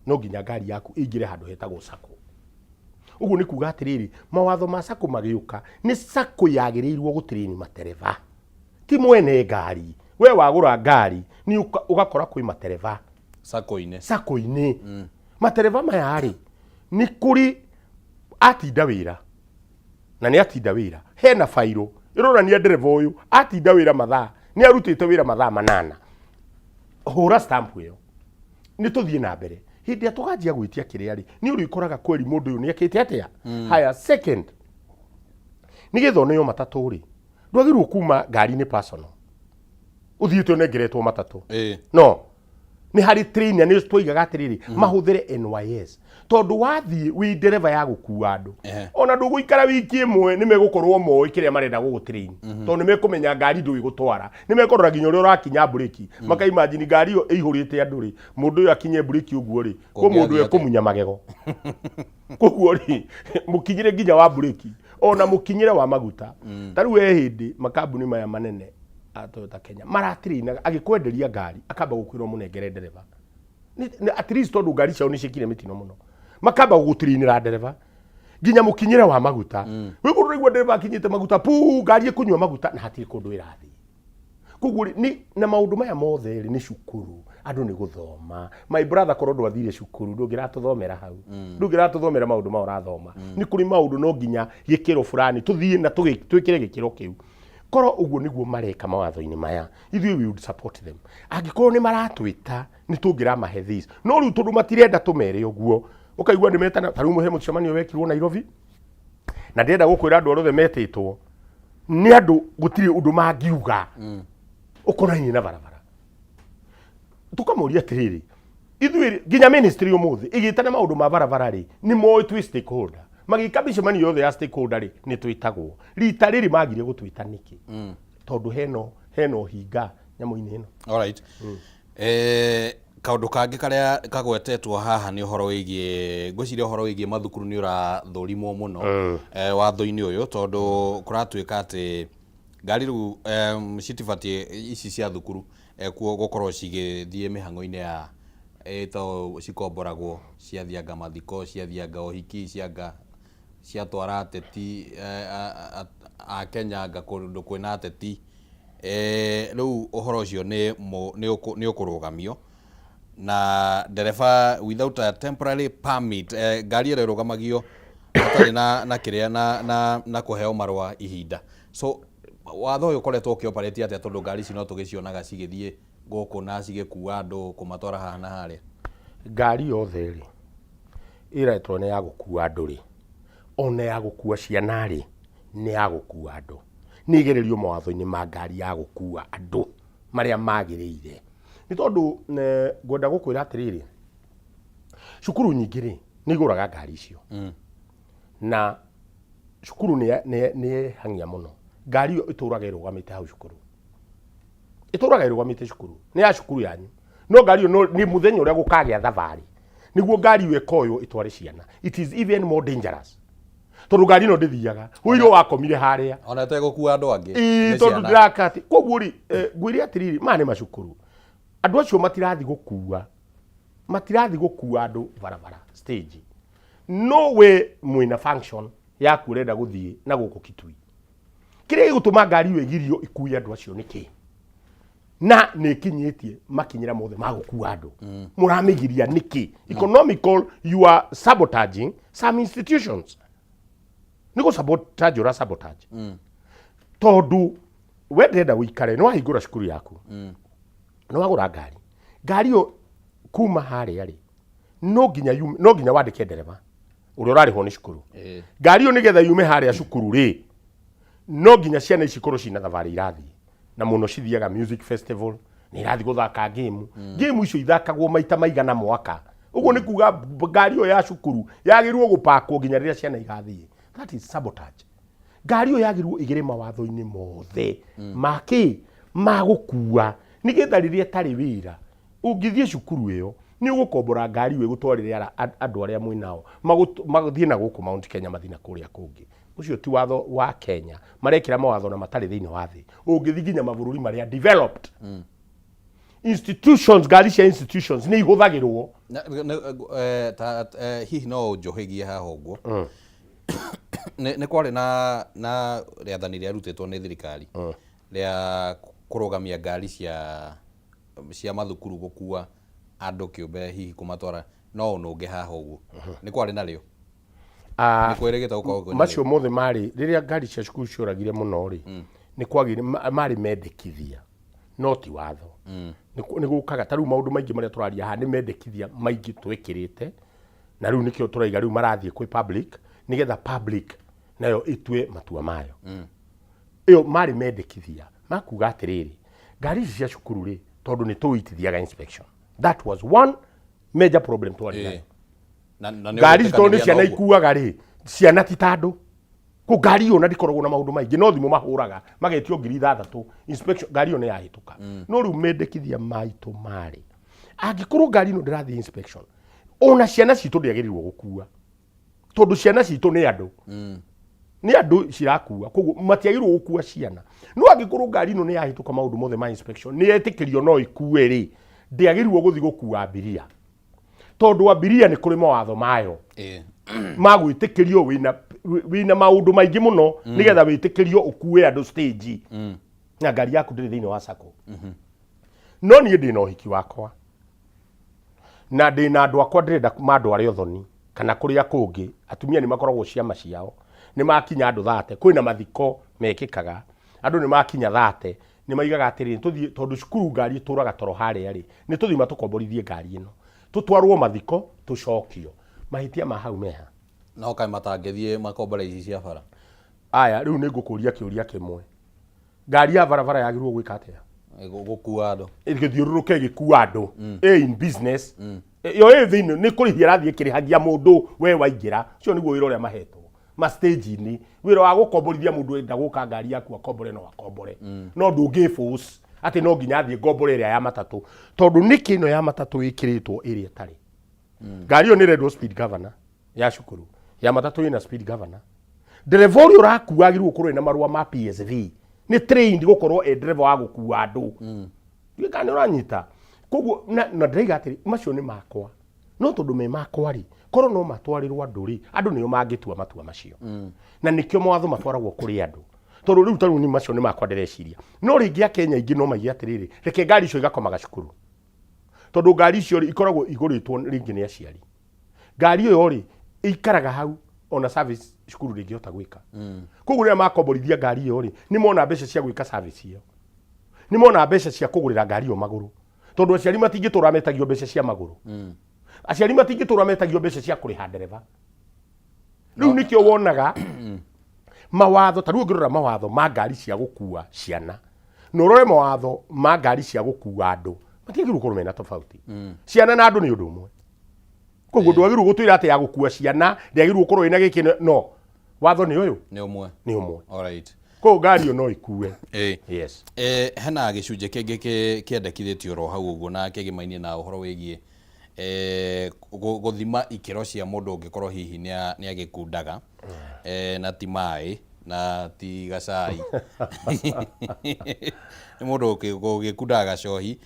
No nginya ngari yaku ĩingĩre handũ hetagwo sacco. Ũguo nĩ kuga atĩrĩrĩ, mawatho ma sacco magĩũka, nĩ sacco yagĩrĩirwo gũtrain matereba, ti mwene ngari. We wagũra ngari nĩ ũgakora kwĩ matereba Sacco-inĩ. Sacco-inĩ. Matereba maya rĩ, nĩ kũrĩ atinda wĩra, na nĩ atinda wĩra, hena bairũ ĩronania ndereba ũyũ atinda wĩra mathaa, nĩ arutĩte wĩra mathaa 8, hũra stamp ĩyo, nĩ tũthiĩ na mbere. Hĩndĩ ĩrĩa tũganjia gwĩtia kĩrĩa rĩ, nĩ ũrĩkoraga kweri mũndũ ũyũ nĩ ekĩte atĩa. Haya, second, nĩgetha ũneo matatũ rĩ, ndwagĩrĩirwo kuma ngari-inĩ personal ũthiĩte ũnengeretwo matatũ. No nĩ harĩ trainer, nĩ twoigaga atĩrĩrĩ, mahũthĩre NYS, tondũ wathiĩ wĩ ndereba ya gũkua andũ, ona ndũgũikara wiki ĩmwe, nĩ megũkorwo moĩ kĩrĩa marenda gũgũtrain, tondũ nĩ mekũmenya ngari ndũĩ gũtwara, nĩ mekũrora nginya ũrĩa ũrakinya mburĩki, makaimagine ngari ĩyo ĩihũrĩte andũ rĩ, mũndũ ũyũ akinye mburĩki ũguo rĩ, kwĩ mũndũ Kũngĩathiĩ atĩa? Ekũmunya magego. Koguo rĩ, mũkinyĩre nginya wa mburĩki, ona mũkinyĩre wa maguta. Ta rĩu he hĩndĩ makambuni maya manene a Toyota Kenya maratirinaga, agĩkwenderia ngari akamba gũkwĩra ũmũnengere ndereba. At least tondũ ngari ciao nĩ ciĩkire mĩtino mũno, makamba gũgũtirinĩra ndereba nginya mũkinyĩre wa maguta. Wĩ kũndũ ũraigua ndereba akinyĩte maguta pu, ngari ĩkũnyua maguta na hatirĩ kũndũ ĩrathiĩ. Koguo rĩ, nĩ na maũndũ maya mothe rĩ, nĩ cukuru, andũ nĩ gũthoma. My brother, korwo ndwathire cukuru, ndũngĩratũthomera hau, ndũngĩratũthomera maũndũ maya ũrathoma. Nĩ kũrĩ maũndũ no nginya gĩkĩro fulani tũthiĩ na twĩkĩre gĩkĩro kĩu. Korwo ũguo nĩguo mareka mawatho-inĩ maya, ithuĩ we would support them. Angĩkorwo nĩ maratwĩta, nĩ tũngĩramahe this, no rĩu tondũ matirenda tũmere ũguo, ũkaigua nĩ metana. Ta rĩu he mũcemanio wekirwo Nairobi, na ndĩrenda gũkwĩra andũ arĩa othe metĩtwo nĩ andũ gũtirĩ ũndũ mangiuga ũkonainie na barabara. Tũkamũria atĩrĩrĩ, ithuĩ nginya ministry ũmũthĩ ĩgĩtana maũndũ ma barabara rĩ, nĩ moĩ twĩ stakeholder. Magĩka mĩcemanio yothe ya stakeholder rĩ, nĩ twĩtagwo. Rita rĩrĩ magire gũtwĩta nĩkĩ? Tondũ hena ũhinga nyamũ-inĩ ĩno. Alright. Kaũndũ kangĩ karĩa kagwetetwo haha nĩ ũhoro wĩgiĩ, ngwĩciria ũhoro wĩgiĩ mathukuru nĩ ũrathũrimwo mũno watho-inĩ ũyũ, tondũ kũratuĩka atĩ ngari rĩu citibatiĩ ici cia thukuru kuo gũkorwo cigĩthiĩ mĩhang'o-inĩ ya to cikomboragwo, ciathianga mathiko, ciathianga ũhiki, cianga ciatwara ateti a Kenya anga kũndũ kwĩna ateti. Rĩu ũhoro ũcio nĩ ũkũrũgamio na ndereba without a temporary permit, ngari ĩrĩa ĩrũgamagio hatarĩ na kĩrĩa na kũheo marũa ihinda. So watho ũyũ ũkoretwo ũkĩoperate atĩa, tondũ ngari ici no tũgĩcionaga cigĩthiĩ gũkũ na cigĩkua andũ kũmatwara haha na harĩa? Ngari yothe rĩ, ĩretwo nĩ ya gũkua andũ rĩ, ona ya gũkua ciana rĩ, nĩ ya gũkua andũ, nĩ ĩgererio mawatho-inĩ ma ngari ya gũkua andũ marĩa magĩrĩire. Nĩ tondũ ngwenda gũkwĩra atĩrĩrĩ, cukuru nyingĩ rĩ, nĩ igũraga ngari icio, na cukuru nĩ yehangia mũno. Ngari ĩyo ĩtũraga ĩrũgamĩte hau cukuru, ĩtũraga ĩrũgamĩte cukuru, nĩ ya cukuru yanyu, no ngari ĩyo nĩ mũthenya ũrĩa gũkagĩa thabarĩ nĩguo ngari ĩyo ĩkoywo ĩtware ciana. It is even more dangerous. Tondũ ngari ĩno ndĩthiaga, ũirwo wakomire harĩa. Ona ĩtegũkua andũ angĩ. Ĩĩ, Nĩ tondũ ciana. ndĩraka atĩ koguo rĩ, ngwĩre atĩrĩrĩ, maya nĩ macukuru, andũ acio matirathi gũkua, matirathi gũkua andũ barabara stage. No we mwĩna function yaku ũrenda gũthiĩ na gũkũ Kitui, kĩrĩa gĩgũtũma ngari ĩyo ĩgirio ikue andũ acio nĩ kĩ? Na nĩ ĩkinyĩtie makinyĩra mothe ma gũkua andũ, mũramĩgiria nĩkĩ? Economical, you are sabotaging some institutions. Nĩ gũ sabotage ũra sabotage, tondũ we ndĩrenda ũikare nĩ wahingũra cukuru yaku, nĩ wagũra ngari, ngari ĩyo kuma harĩa rĩ, no nginya no nginya wandĩke ndereba ũrĩa ũrarĩhwo nĩ cukuru. Ngari ĩyo nĩgetha yume harĩa cukuru rĩ, no nginya ciana ici ikorwo cina thabarĩ irathiĩ na mũno, cithiaga music festival, nĩ irathiĩ gũthaka game. Game icio ithakagwo maita maigana mwaka. Ũguo nĩ kuga ngari ĩyo ya cukuru yagĩrĩirwo gũpakwo nginya rĩrĩa ciana igathiĩ. That is sabotage. Ngari ĩyo yagĩrĩirwo ĩgĩre mawatho-inĩ mothe ma kĩ ma gũkua, nĩgetha rĩrĩa ĩtarĩ wĩra ũngĩthiĩ cukuru ĩyo, nĩ ũgũkombora ngari ĩyo ĩgũtwarĩre andũ arĩa mwĩ nao, mathiĩ na gũkũ Mount Kenya, mathiĩ na kũrĩa kũngĩ. Ũcio ti watho wa Kenya marekĩra mawatho na matarĩ thĩinĩ wa thĩ. Ũngĩthiĩ nginya mabũrũri marĩa developed, institutions, ngari cia institutions nĩ ihũthagĩrwo. Ta hihi no ũnjohegie haha ũguo? Nĩ kwarĩ na rĩathani rĩarutĩtwo nĩ thirikari rĩa kũrũgamia ngari cia mathukuru gũkua andũ kĩũmbe, hihi kũmatwara. No ũnũnge haha ũguo, nĩ kwarĩ narĩo? Ah, Nĩ kwĩrĩgĩte gũkorwo kwĩna macio mothe marĩ rĩrĩa ngari cia cukuru cioragire mũno rĩ, nĩ kwagĩire marĩ mendekithia no ti watho. Nĩ gũkaga ta rĩu maũndũ maingĩ marĩa tũraria haha nĩ mendekithia maingĩ twĩkĩrĩte, na rĩu nĩkĩo tũraiga rĩu marathiĩ kwĩ public, nĩgetha public nayo ĩtue matua mayo. Ĩyo marĩ mendekithia makuga atĩrĩrĩ, ngari ici cia cukuru rĩ, tondũ nĩ tũĩ itithiaga inspection. That was one major problem twarĩ nayo. Na nĩ Ngari ici tondũ nĩ ũgwĩtĩkanĩria ciana na ũguo? ikuaga rĩ, ciana ti ta andũ kũ ngari ĩyo na ndĩkoragwo na maũndũ maingĩ, no thimũ mahũraga magetio 6,000 inspection, ngari ĩyo nĩ yahĩtũka. No rĩu mendekithia maitũ marĩ, angĩkorwo ngari ĩno ndĩrathiĩ inspection, ona ciana citũ ndĩagĩrĩirwo gũkua, tondũ ciana citũ nĩ andũ, nĩ andũ cirakua, koguo matiagĩrĩirwo gũkua ciana. No angĩkorwo ngari ĩno nĩ yahĩtũka maũndũ mothe ma inspection, nĩ yetĩkĩrio no ikue rĩ, ndĩagĩrĩirwo gũthiĩ gũkua abiria, tondũ abiria nĩ kũrĩ mawatho mayo ma gwĩtĩkĩrio wĩna maũndũ maingĩ mũno nĩgetha wĩtĩkĩrio ũkue andũ stage na ngari yaku ndĩrĩ thĩinĩ wa sacco. No niĩ ndĩna ũhiki wakwa na ndĩna andũ akwa ndĩrenda mandware ũthoni kana kũrĩa kũngĩ. Atumia nĩ makoragwo ciama ciao, nĩ makinya andũ 30, kwĩna mathiko mekĩkaga, andũ nĩ makinya 30, nĩ maigaga atĩrĩrĩ, tũthiĩ, tondũ cukuru ngari ĩtũraga toro harĩa rĩ, nĩ tũthiĩ matũkomborithie ngari ĩno tũtwarwo mathiko tũcokio. Mahĩtia ma hau meha? No kaĩ matangĩthiĩ makombore ici cia bara? Aya, rĩu nĩ ngũkũria kĩũria kĩmwe. Ngari ya barabara yagĩrĩirwo gwĩka atĩa? Gũkua andũ. Ĩgĩthiũrũrũke ĩgĩkua andũ, ĩ in business yo ĩ thĩinĩ nĩ kũrĩhia ĩrathiĩ ĩkĩrĩhagia mũndũ we waingĩra. Ũcio nĩguo wĩra ũrĩa mahetwo ma stage-inĩ, wĩra wa gũkomborithia mũndũ enda gũka ngari yaku akombore, no akombore, no ndũngĩ force atĩ no nginya athiĩ ngombore ĩrĩa ya matatũ. Tondũ nĩkĩ ĩno ya matatũ ĩkĩrĩtwo ĩrĩa ĩtarĩ? Ngari ĩyo nĩ ĩrendwo speed governor ya cukuru, ya matatũ ĩna speed governor. Ndereba ũrĩa ũrakua agĩrĩirwo gũkorwo ena marũa ma PSV, nĩ trained gũkorwo e ndereba wa gũkua andũ. Ndiũĩ kana nĩ ũranyita. Koguo na ndĩraiga atĩrĩ, macio nĩ makwa, no tondũ me makwa rĩ, korwo no matwarĩrwo andũ rĩ, andũ nĩo mangĩtua matua macio. Na nĩkĩo mawatho matwaragwo kũrĩ andũ, tondũ rĩu ta rĩu ni macio nĩ makwa ndĩreciria. No rĩngĩ Akenya aingĩ no maige atĩrĩrĩ, reke ngari icio igakomaga cukuru, tondũ ngari icio rĩ, ikoragwo igũrĩtwo rĩngĩ nĩ aciari. Ngari ĩyo rĩ, ĩikaraga hau, ona service cukuru ndĩngĩhota gwĩka. Koguo rĩrĩa makomborithia ngari ĩyo rĩ, nĩ mona mbeca cia gwĩka service ĩyo, nĩ mona mbeca cia kũgũrĩra ngari ĩyo magũrũ, tondũ aciari matingĩtũra metagio mbeca cia magũrũ, aciari matingĩtũra metagio mbeca cia kũrĩha ndereba. Rĩu nĩkĩo wonaga mawatho ta rĩu, ũngĩrora mawatho ma ngari cia gũkua ciana na ũrore mawatho ma ngari cia gũkua andũ, matiagĩrĩirwo gũkorwo mena tofauti. Ciana na andũ nĩ ũndũ ũmwe. Koguo ndwagĩrĩirwo gũtwĩra atĩ ya gũkua ciana ndĩagĩrĩirwo gũkorwo ĩna gĩkĩ, no watho nĩ ũyũ. Nĩ ũmwe. Nĩ ũmwe. Alright. Koguo ngari ĩyo no ĩkue. Yes. Hena gĩcunjĩ kĩngĩ kĩendekithĩtio oro hau ũguo na kĩgimainie na ũhoro wĩgiĩ Gũthima ikĩro cia mũndũ ũngĩkorwo hihi nĩ agĩkundaga, na ti maĩ na ti gacai, nĩ mũndũ ũgĩkundaga gacohi.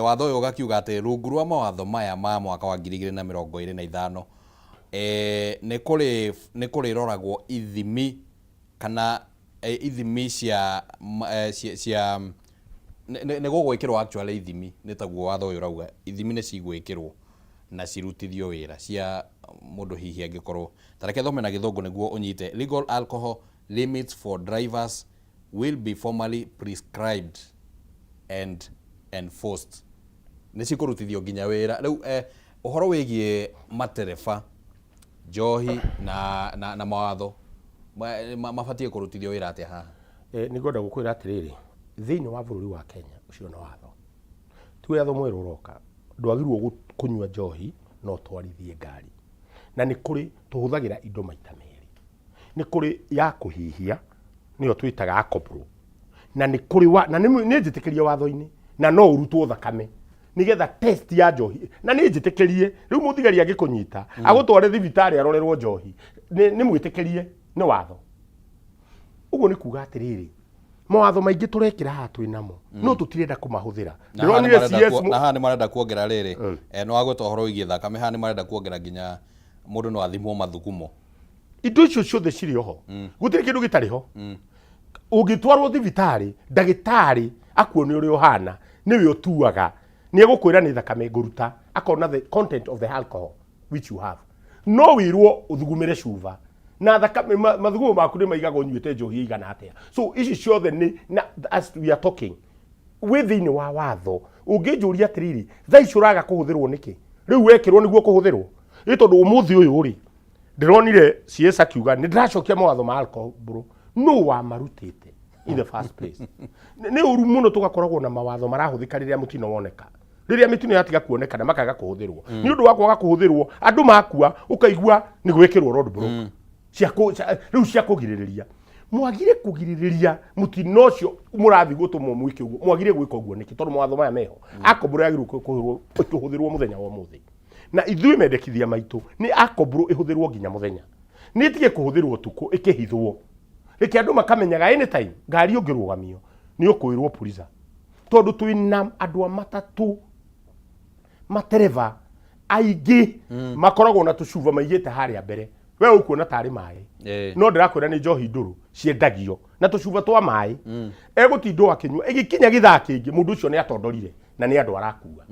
Watho ũyũ ũgakiuga atĩ rungu rwa mawatho maya ma mwaka wa 2025, nĩ kũrĩroragwo ithimi kana ithimi cia cia, cia nĩ gũgwĩkĩrwo actually ithimi, nĩ taguo watho ũyũ ũrauga, ithimi nĩ cigwĩkĩrwo na cirutithio wĩra cia mũndũ hihi angĩkorwo. Ta reke thome na Gĩthũngũ nĩguo ũnyite: legal alcohol limits for drivers will be formally prescribed and enforced. Nĩ cikũrutithio nginya wĩra. Rĩu ũhoro wĩgiĩ matereba, njohi na mawatho mabatiĩ kũrutithio wĩra atĩa haha? Nĩ ngwenda gũkwĩra atĩrĩrĩ, thĩinĩ wa bũrũri wa Kenya ũcio nĩ watho, ti watho mwerũ ũroka. Ndwagĩrĩirwo kũnyua njohi no ũtwarithie ngari. Na nĩ kũrĩ tũhũthagĩra indo maita merĩ. Nĩ kũrĩ ya kũhihia, nĩyo twĩtaga akopro, na nĩ kũrĩ wa, na nĩ njĩtĩkĩrie watho-inĩ, na no ũrutwo thakame nĩgetha test ya njohi, na nĩ njĩtĩkĩrie. Rĩu mũthigari angĩkũnyita agũtware thibitarĩ arorerwo njohi, nĩ mwĩtĩkĩrie nĩ watho. Ũguo nĩ kuga atĩrĩrĩ, mawatho maingĩ tũrekĩra haha twĩ namo, no tũtirenda kũmahũthĩra. Na haha nĩ Ndĩronire marenda CS na haha nĩ marenda kuongerera rĩrĩ, nĩ wagweta ũhoro wĩgiĩ thakame, haha nĩ marenda kuongerera nginya mũndũ no athimwo mathugumo. Indo icio ciothe cirĩ oho, gũtirĩ kĩndũ gĩtarĩ ho. Ũngĩtwarwo thibitarĩ, ndagĩtarĩ akuone ũrĩa ũhana, nĩwe ũtuaga. Nĩ egũkwĩra nĩ thakame ngũruta, akona the content of the alcohol which you have. No wĩrwo ũthugumĩre cuba na thakame, mathugumo maku nĩ maigagwo ũnyuĩte njohi ĩigana atĩa. So ici ciothe nĩ na, as we are talking, wĩ thĩinĩ wa watho. Ũngĩnjũria atĩrĩrĩ, thaa ici ũraga kũhũthĩrwo nĩkĩ? Rĩu wekĩrwo nĩguo kũhũthĩrwo, ĩ tondũ ũmũthĩ ũyũ rĩ, ndĩronire CS akiuga nĩ ndĩracokia mawatho ma alcohol bro. No wamarutĩte in the first place? Nĩ ũru mũno tũgakoragwo na mawatho marahũthĩka rĩrĩa mũtino woneka. Rĩrĩa mĩtino yatiga kuonekana, makaga kũhũthĩrwo. Nĩ ũndũ wa kwaga kũhũthĩrwo, andũ makua, ũkaigua nĩ gwĩkĩrwo road block rĩu cia kũgirĩrĩria. Mwagire kũgirĩrĩria mũtino ũcio, mũrathiĩ gũtũmwo mwĩke ũguo. Mwagire gwĩka ũguo nĩkĩ? Tondũ mawatho maya meho, akombũro yagĩrĩirwo kũhũthĩrwo mũthenya wa ũmũthĩ, na ithuĩ mendekithia maitũ nĩ akombũrwo ĩhũthĩrwo nginya mũthenya, nĩ ĩtige kũhũthĩrwo ũtukũ ĩkĩhithwo. Reke andũ makamenyaga anytime ngari ũngĩrũgamio nĩ ũkwĩrwo puriza, tondũ twĩna andũ a matatũ, matereba aingĩ makoragwo na tũcuba maigĩte harĩa mbere. We ũkuona tarĩ maĩ, no ndĩrakwĩra nĩ njohi ndũrũ ciendagio na tũcuba twa maĩ. Egũtindwo akĩnyua, ĩgĩkinya gĩthaa kĩngĩ mũndũ ũcio nĩ atondorire na nĩ andũ arakua.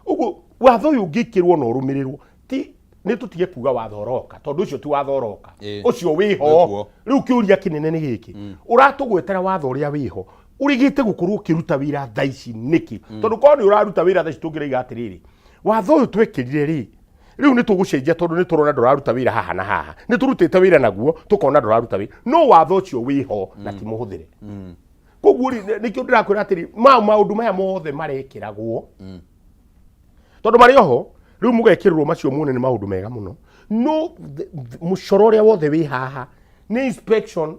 Ũguo watho ũyũ ũngĩkĩrwo na ũrũmĩrĩrwo, ti nĩ tũtige kuga watho ũroka, tondũ ũcio ti watho ũroka, ũcio wĩho. Wĩkuo. Rĩu kĩũria kĩnene nĩ gĩkĩ: ũratũgwetera watho ũrĩa wĩho ũrĩgĩte gũkorwo ũkĩruta wĩra thaa ici nĩkĩ? Tondũ korwo nĩ ũraruta wĩra thaa ici, tũngĩraiga atĩrĩrĩ, watho ũyũ twekĩrire rĩ, rĩu nĩ tũgũcenjia, tondũ nĩ tũrona ndũraruta wĩra haha na haha. Nĩ tũrutĩte wĩra naguo tũkona ndũraruta wĩra, no watho ũcio wĩho na ti mũhũthĩre. Koguo rĩ, nĩkĩo ndĩrakwĩra atĩrĩ, maũndũ maya mothe marekĩragwo tondũ marĩ oho. Rĩu mũgekĩrĩrwo macio muone nĩ maũndũ mega mũno, no mũcoro ũrĩa wothe wĩ haha nĩ inspection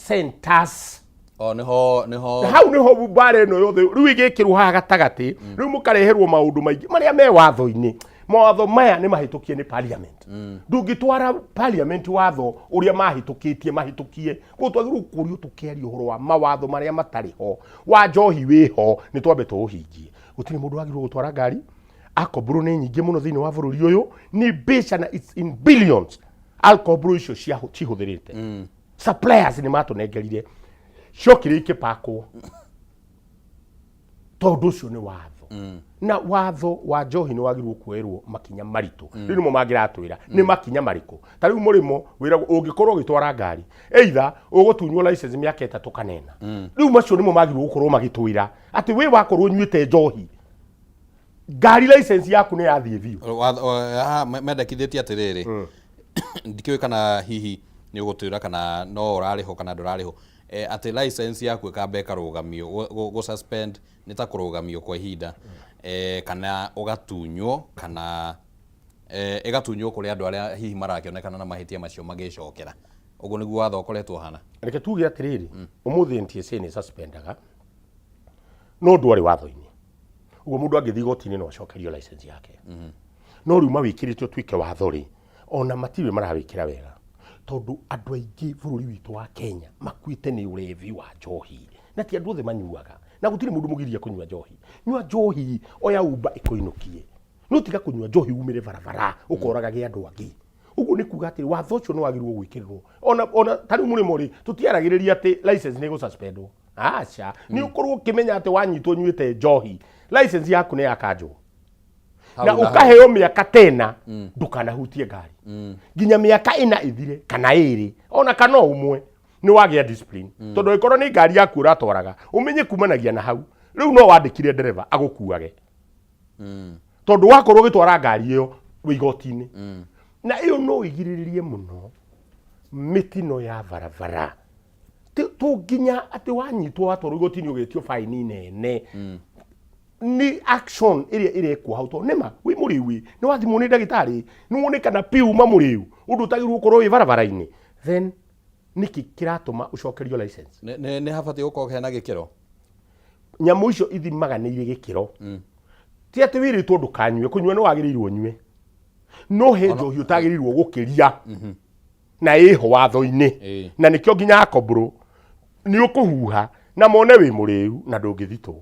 centers. O nĩho Hau nĩho mbara ĩno yothe rĩu ĩgĩkĩrwo haha gatagatĩ. Rĩu mũkareherwo maũndũ maingĩ marĩa me watho-inĩ. Mawatho maya nĩ mahĩtũkie nĩ parliament. Ndũngĩtwara parliament watho ũrĩa mahĩtũkĩtie mahĩtũkie. Koguo twagĩrĩirwo kũrio tũkĩaria ũhoro wa mawatho marĩa matarĩ ho. Wa njohi wĩho, nĩ twambe tũũhingie. Gũtirĩ mũndũ wagĩrĩirwo gũtwara ngari. Alcohol nĩ nyingĩ mũno thĩinĩ wa bũrũri ũyũ, nĩ mbeca na it's in billions. Alcohol icio cihũthĩrĩte, suppliers nĩ matũnengerire, ciokire ikĩpakwo, tondũ ũcio nĩ watho. Na watho wa njohi nĩ wagĩrĩirwo kuoerwo makinya maritũ. Rĩu nĩmo mangĩratwĩra nĩ makinya marĩkũ. Ta rĩu mũrĩmo wĩragwo ũngĩkorwo ũgĩtwara ngari, either ũgũtunywo license mĩaka 3 kana 4. Rĩu macio nĩmo magĩrĩirwo gũkorwo magĩtwĩra atĩ wĩ wakorwo ũnyuĩte njohi ngari, license yaku nĩ yathiĩ biũ. Haha mendekithĩtie atĩrĩrĩ, ndikĩũĩ kana hihi nĩ ũgũtwĩra kana no ũrarĩhwo kana ndũrarĩhwo, atĩ license yaku ĩkamba ĩkarũgamio, gũ suspend nĩ ta kũrũgamio kwa ihinda, kana ũgatunywo, kana ĩgatunywo kũrĩ andũ arĩa hihi marakĩonekana na mahĩtia macio magĩcokera. Ũguo nĩguo watho ũkoretwo ũhana. Reke tuge atĩrĩrĩ, ũmũthĩ NTSA nĩ suspendaga, no ndwarĩ watho-inĩ. Ũguo mũndũ angĩthiĩ igoti-inĩ no acokerio license yake. No rĩu mawĩkĩrĩte ũtuĩke watho rĩ, ona matirĩ marawĩkĩra wega, tondũ andũ aingĩ bũrũri witũ wa Kenya makuĩte nĩ ũrevi wa njohi, na ti andũ othe manyuaga, na gũtirĩ mũndũ mũgiria kũnyua njohi. Nyua njohi, oya Uber ĩkũinũkie, no tiga kũnyua njohi umĩre barabara ũkoragage andũ angĩ. Ũguo nĩ kuga atĩ watho ũcio nĩ wagĩrĩirwo gwĩkĩrĩrwo. Ona ta rĩu mũrĩmo rĩ, tũtiaragĩrĩria atĩ license nĩ ĩgũsuspendwo. Aca, nĩ ũkorwo ũkĩmenya atĩ wanyitwo ũnyuĩte njohi, license yaku nĩ yakanjwo. Na ũkaheo mĩaka tena ndũkanahutie ngari nginya mĩaka ĩna ĩthire kana ĩrĩ ona kana o ũmwe, nĩ wagĩa discipline, tondũ angĩkorwo nĩ ngari yaku ũratwaraga, ũmenye kumanagia na hau rĩu no wandĩkire ndereba agũkuage, tondũ wakorwo ũgĩtwara ngari ĩyo wĩ igoti-inĩ. Na ĩyo no ĩgirĩrĩrie mũno mĩtino ya barabara. To nginya atĩ wanyitwo watwarwo igoti-inĩ ũgetio baini nene. Nĩ action ĩrĩa ĩrekwo hau, tondũ nĩma wĩ mũrĩu, ĩ nĩ wathimwo nĩ ndagĩtarĩ, nĩ wonekana piũ uma mũrĩu ũndũ ũtagĩrĩirwo gũkorwo wĩ barabara-inĩ, then nĩkĩ kĩratũma ũcokerio license? Nĩ habatiĩ gũkorwo hena gĩkĩro. Nyamũ icio ithimaga nĩ irĩ gĩkĩro. Ti atĩ wĩrĩtwo ndũkanyue, kũnyua nĩ wagĩrĩirwo ũnyue, no he njohi ũtagĩrĩirwo gũkĩria na ĩho watho-inĩ. Na nĩkĩo nginya akombũrũ nĩ ũkũhuha na mone wĩ mũrĩu na ndũngĩthitwo,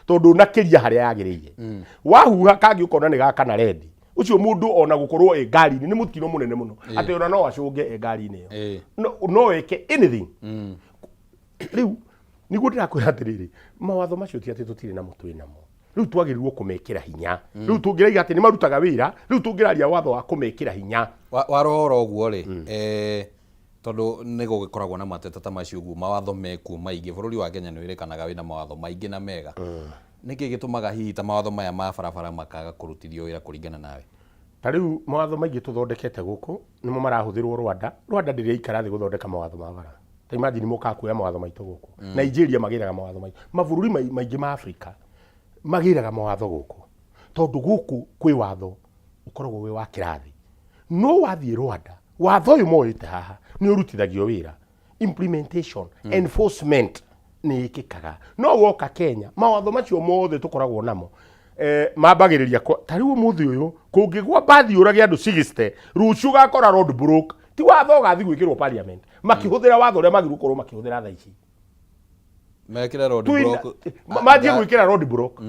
tondũ ũnakĩria harĩa yagĩrĩire. Wahuha kangĩ ũkona nĩ gaka na rendi ũcio mũndũ ona gũkorwo ĩ ngari-inĩ nĩ mũtino mũnene mũno, atĩ ona no acũnge ĩ ngari-inĩ ĩyo. No eke anything. Rĩu nĩguo ndĩrakwĩra atĩrĩrĩ, mawatho macio ti atĩ tũtirĩ namo, twĩ namo. Rĩu twagĩrĩirwo kũmekĩra hinya. Rĩu tũngĩraiga atĩ nĩ marutaga wĩra, rĩu tũngĩraria watho wa kũmekĩra hinya. Warora ũguo rĩ, tondũ nĩ gũgĩkoragwo na mateta ta macio ũguo, mawatho mekuo maingĩ, bũrũri wa Kenya nĩ wĩrĩkanaga wĩna mawatho maingĩ na mega, nĩkĩ gĩtũmaga hihi ta mawatho maya ma barabara makaga kũrutithio wĩra kũringana nawe? Ta rĩu mawatho maingĩ tũthondekete gũkũ nĩmo marahũthĩrwo Rwanda. Rwanda ndĩrĩ ĩikara thĩ gũthondeka mawatho ma bara. Ta imagine mokaga kuoya mawatho maitũ gũkũ. Nigeria magĩraga mawatho maitũ. Mabũrũri maingĩ ma Afrika magĩraga mawatho gũkũ, tondũ gũkũ kwĩ watho ũkoragwo wĩ wa kĩrathi. No wathiĩ Rwanda, watho ũyũ moĩte haha nĩ ũrutithagio wĩra, implementation, enforcement nĩ ĩkĩkaga. No woka Kenya, mawatho macio mothe tũkoragwo namo mambagĩrĩria ta rĩu ũmũthĩ ũyũ kũngĩgwa mbathi ũrage andũ 60, rũciũ ũgakora road block. Ti watho ũgathiĩ gwĩkĩrwo parliament makĩhũthĩra watho ũrĩa magĩrĩirwo gũkorwo makĩhũthĩra thaa ici. Mekĩre road block. Manjie gwĩkĩra road block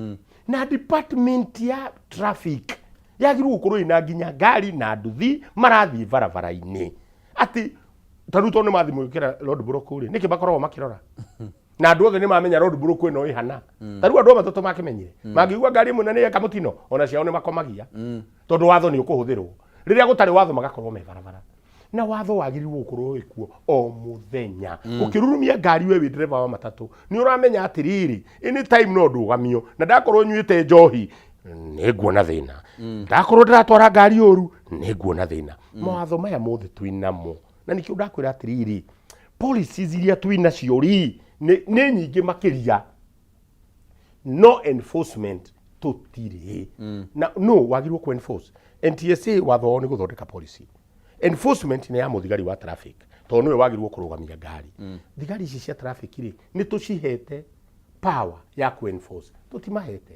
na department ya traffic yagĩrĩirwo gũkorwo ĩna nginya ngari na nduthi marathiĩ barabara-inĩ, atĩ ta rĩu tondũ nĩ mathiĩ gwĩkĩra road block rĩ, nĩkĩ makoragwo makĩrora na andũ othe nĩ mamenya road block ĩno ĩhana. Ta rĩu andũ a matatũ makĩmenyire mangĩigua ngari ĩmwe na nĩ yeka mũtino, ona ciao nĩ makomagia, tondũ watho nĩ ũkũhũthĩrwo. Rĩrĩa gũtarĩ watho, magakorwo me barabara, na watho wagĩrĩirwo gũkorwo wĩkuo o mũthenya. Ũkĩrurumia ngari, we wĩ ndereba wa matatũ, nĩ ũramenya atĩrĩrĩ, anytime no ndũgamio, na ndakorwo nyuĩte njohi nĩ nguona thĩna, ndakorwo ndĩratwara ngari ũru nĩ nguona thĩna. Mawatho maya mothe twĩ namo, na nĩkĩo ndakwĩra atĩrĩrĩ, policies iria twĩ nacio rĩ nĩ nyingĩ makĩria, no enforcement tũtirĩ. Na no wagĩrĩirwo ku enforce. NTSA watho wao nĩ gũthondeka policy, enforcement nĩ ya mũthigari wa traffic, tondũ nĩwe wagĩrĩirwo kũrũgamia ngari. Thigari ici cia traffic rĩ, nĩ tũcihete power ya ku enforce? Tũtimahete.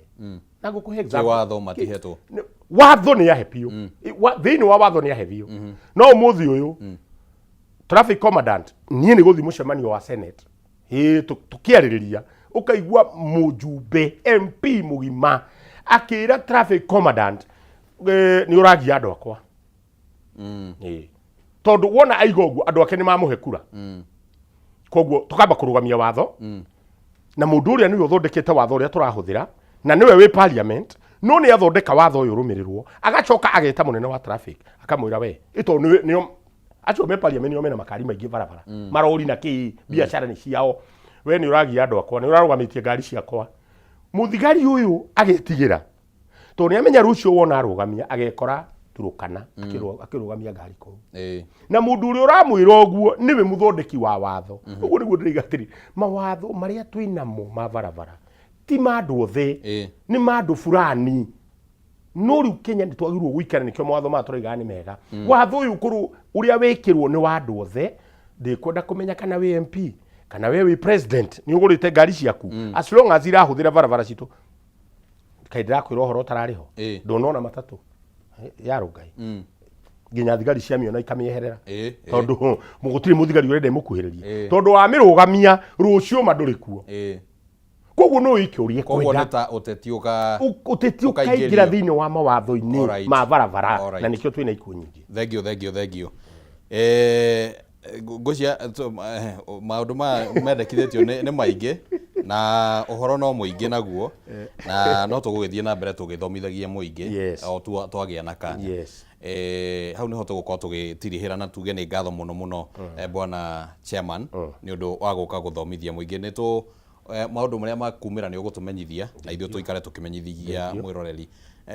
Na ngũkũhe example. Watho matihetwo. Watho nĩ yahe biũ. Thĩinĩ wa watho nĩ yahe biũ, no ũmũthĩ ũyũ traffic commandant, niĩ nĩ gũthiĩ mũcemanio wa senate ĩ tũkĩarĩrĩria, ũkaigua mũjumbe MP mũgima akĩra traffic commandant, nĩ ũragia andũ akwa. Ĩ. Tondũ wona aiga ũguo, andũ ake nĩ mamũhe kura. Koguo tũkamba kũrũgamia watho, na mũndũ ũrĩa nĩwe ũthondekete watho ũrĩa tũrahũthĩra na nĩwe wĩ parliament, no nĩ athondeka watho ũyũ ũrũmĩrĩrwo, agacoka ageta mũnene wa traffic akamwĩra, we ĩ tondũ nĩo acio me parliament, nĩo mena makari maingĩ barabara, marori na kĩ, biacara nĩ ciao, we nĩ ũragia andũ akwa, nĩ ũrarũgamĩtie ngari ciakwa. Mũthigari ũyũ agetigĩra, tondũ nĩ amenya rũciũ wona arũgamia agekora Turukana akĩrũgamia ngari kũu. Na mũndũ ũrĩa ũramwĩra ũguo nĩwe mũthondeki wa watho. Ũguo nĩguo ndĩraiga atĩrĩ, mawatho marĩa twĩ namo ma barabara ti ma andũ othe, nĩ ma andũ fulani. No rĩu Kenya nĩ twagĩrĩirwo gũikara, nĩkĩo mawatho maya tũraigaga nĩ mega. Watho ũyũ ũkorwo ũrĩa wĩkĩrwo nĩ wa andũ othe. Ndĩkwenda kũmenya kana wĩ MP kana we wĩ president, nĩ ũgũrĩte ngari ciaku, as long as irahũthĩra barabara citũ. Kaĩ ndĩrakwĩra ũhoro ũtararĩ ho? Ndũnona matatũ? Ya Rongai nginya thigari ciamĩona ikamĩeherera, Ĩ. tondũ gũtirĩ mũthigari ũrenda ĩmũkuhĩrĩrie, tondũ wamĩrũgamia rũciũ ma ndũrĩ kuo. Koguo no wĩke ũrĩa Koguo ĩkwenda. nĩ ta ũteti ũka Ũteti ũkaingĩrio. ũkaingĩra thĩinĩ wa mawatho-inĩ ma barabara, na nĩkĩo twĩna ikuũ nyingĩ. Thank you, thank you, thank you. Ngũcia maũndũ maya mendekithĩtio nĩ maingĩ na ũhoro no mũingĩ naguo, na no tũgũgĩthiĩ na mbere tũgĩthomithagia mũingĩ o twagĩa na kanya. Hau nĩho tũgũkorwo tũgĩtirihĩra na tuge nĩ ngatho mũno mũno, bwana chairman, nĩ ũndũ wa gũka gũthomithia mũingĩ. Nĩ tũ maũndũ marĩa makumĩra nĩ ũgũtũmenyithia na ithuĩ tũikare tũkĩmenyithagia mwĩroreri,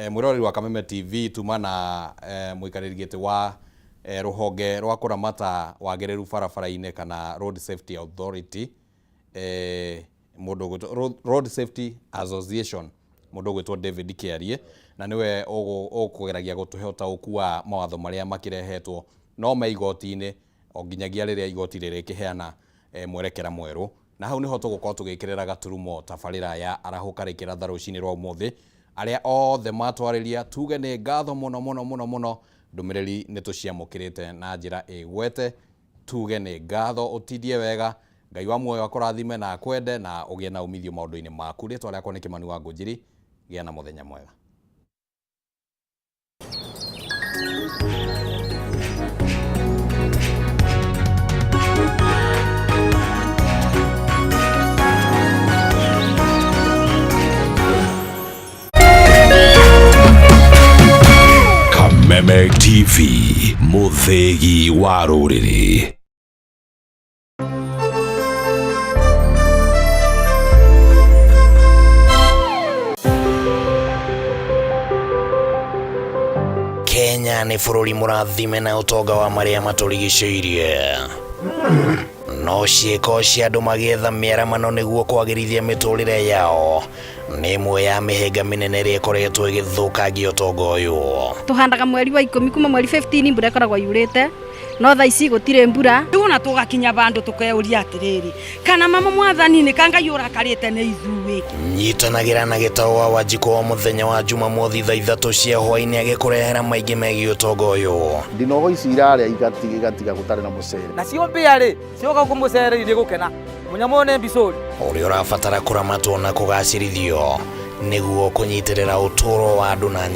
mwĩroreri wa Kameme TV. Tuma na mũikarĩri gĩtĩ wa rũhonge rwa kũramata wagĩrĩru barabara-inĩ kana Road Safety Authority, mũndũ ũgwĩtwo Road Safety Association, mũndũ ũgwĩtwo David Kĩarie, na nĩwe ũkũgeragia gũtũhe ũtaũku wa mawatho marĩa makĩrehetwo no me igoti-inĩ o nginyagia rĩrĩa igoti rĩrĩkĩheana mwerekera mwerũ. Na hau nĩho tũgũkorwo tũgĩkĩrĩra gaturumo tabarĩra ya Arahũka Rĩkĩratha rũcinĩ rwa ũmũthĩ. Arĩa othe matwarĩria, tuge nĩ ngatho mũno mũno mũno mũno. Ndũmĩrĩri nĩ tũciamũkĩrĩte na njĩra ĩgwete. Tuge nĩ ngatho, ũtindie wega, Ngai wa muoyo akũrathime na akwende na ũgĩe na umithio maũndũ-inĩ maku. Rĩtwa rĩakwa nĩ Kĩmani wa Ngũnjiri. Gĩa na mũthenya mwega. Kameme TV, mũthĩgi wa rũrĩrĩ. Kenya nĩ bũrũri mũrathime na ũtonga wa marĩa matũrigicĩirie, no ciĩko cia andũ magĩetha mĩaramano nĩguo kwagĩrithia mĩtũrĩre yao nĩ ĩmwe ya mĩhĩnga mĩnene ĩrĩa ĩkoretwo ĩgĩthũkangia ũtonga ũyũ. Tũhandaga mweri wa 10, kuma mweri 15 mbura ĩkoragwo yurĩte, no thaa ici gũtirĩ mbura. Rĩu ona tũgakinya vandũ tũkeuria atĩrĩrĩ, kana mama mwathani nĩ ka Ngai ũrakarĩte nĩ ithuĩ? Nyitanagĩra na Gĩtaũ wa Wanjikũ o mũthenya wa Jumamothi thaa 3 cia hwaĩ-inĩ agĩkũrehera maingĩ megiĩ ũtonga ũyũ. Ndinogo ici irarĩa igatiga gũtarĩ na mũcere. Nacio mbĩa rĩ cioka gũkũ mũcere irĩ gũkena mũnyamũ ũyũ nĩ mbicũri. Ũrĩa ũrabatara kũramatwo na kũgacĩrithio nĩguo kũnyitĩrĩra ũtũũro wa andũ na nyamũ.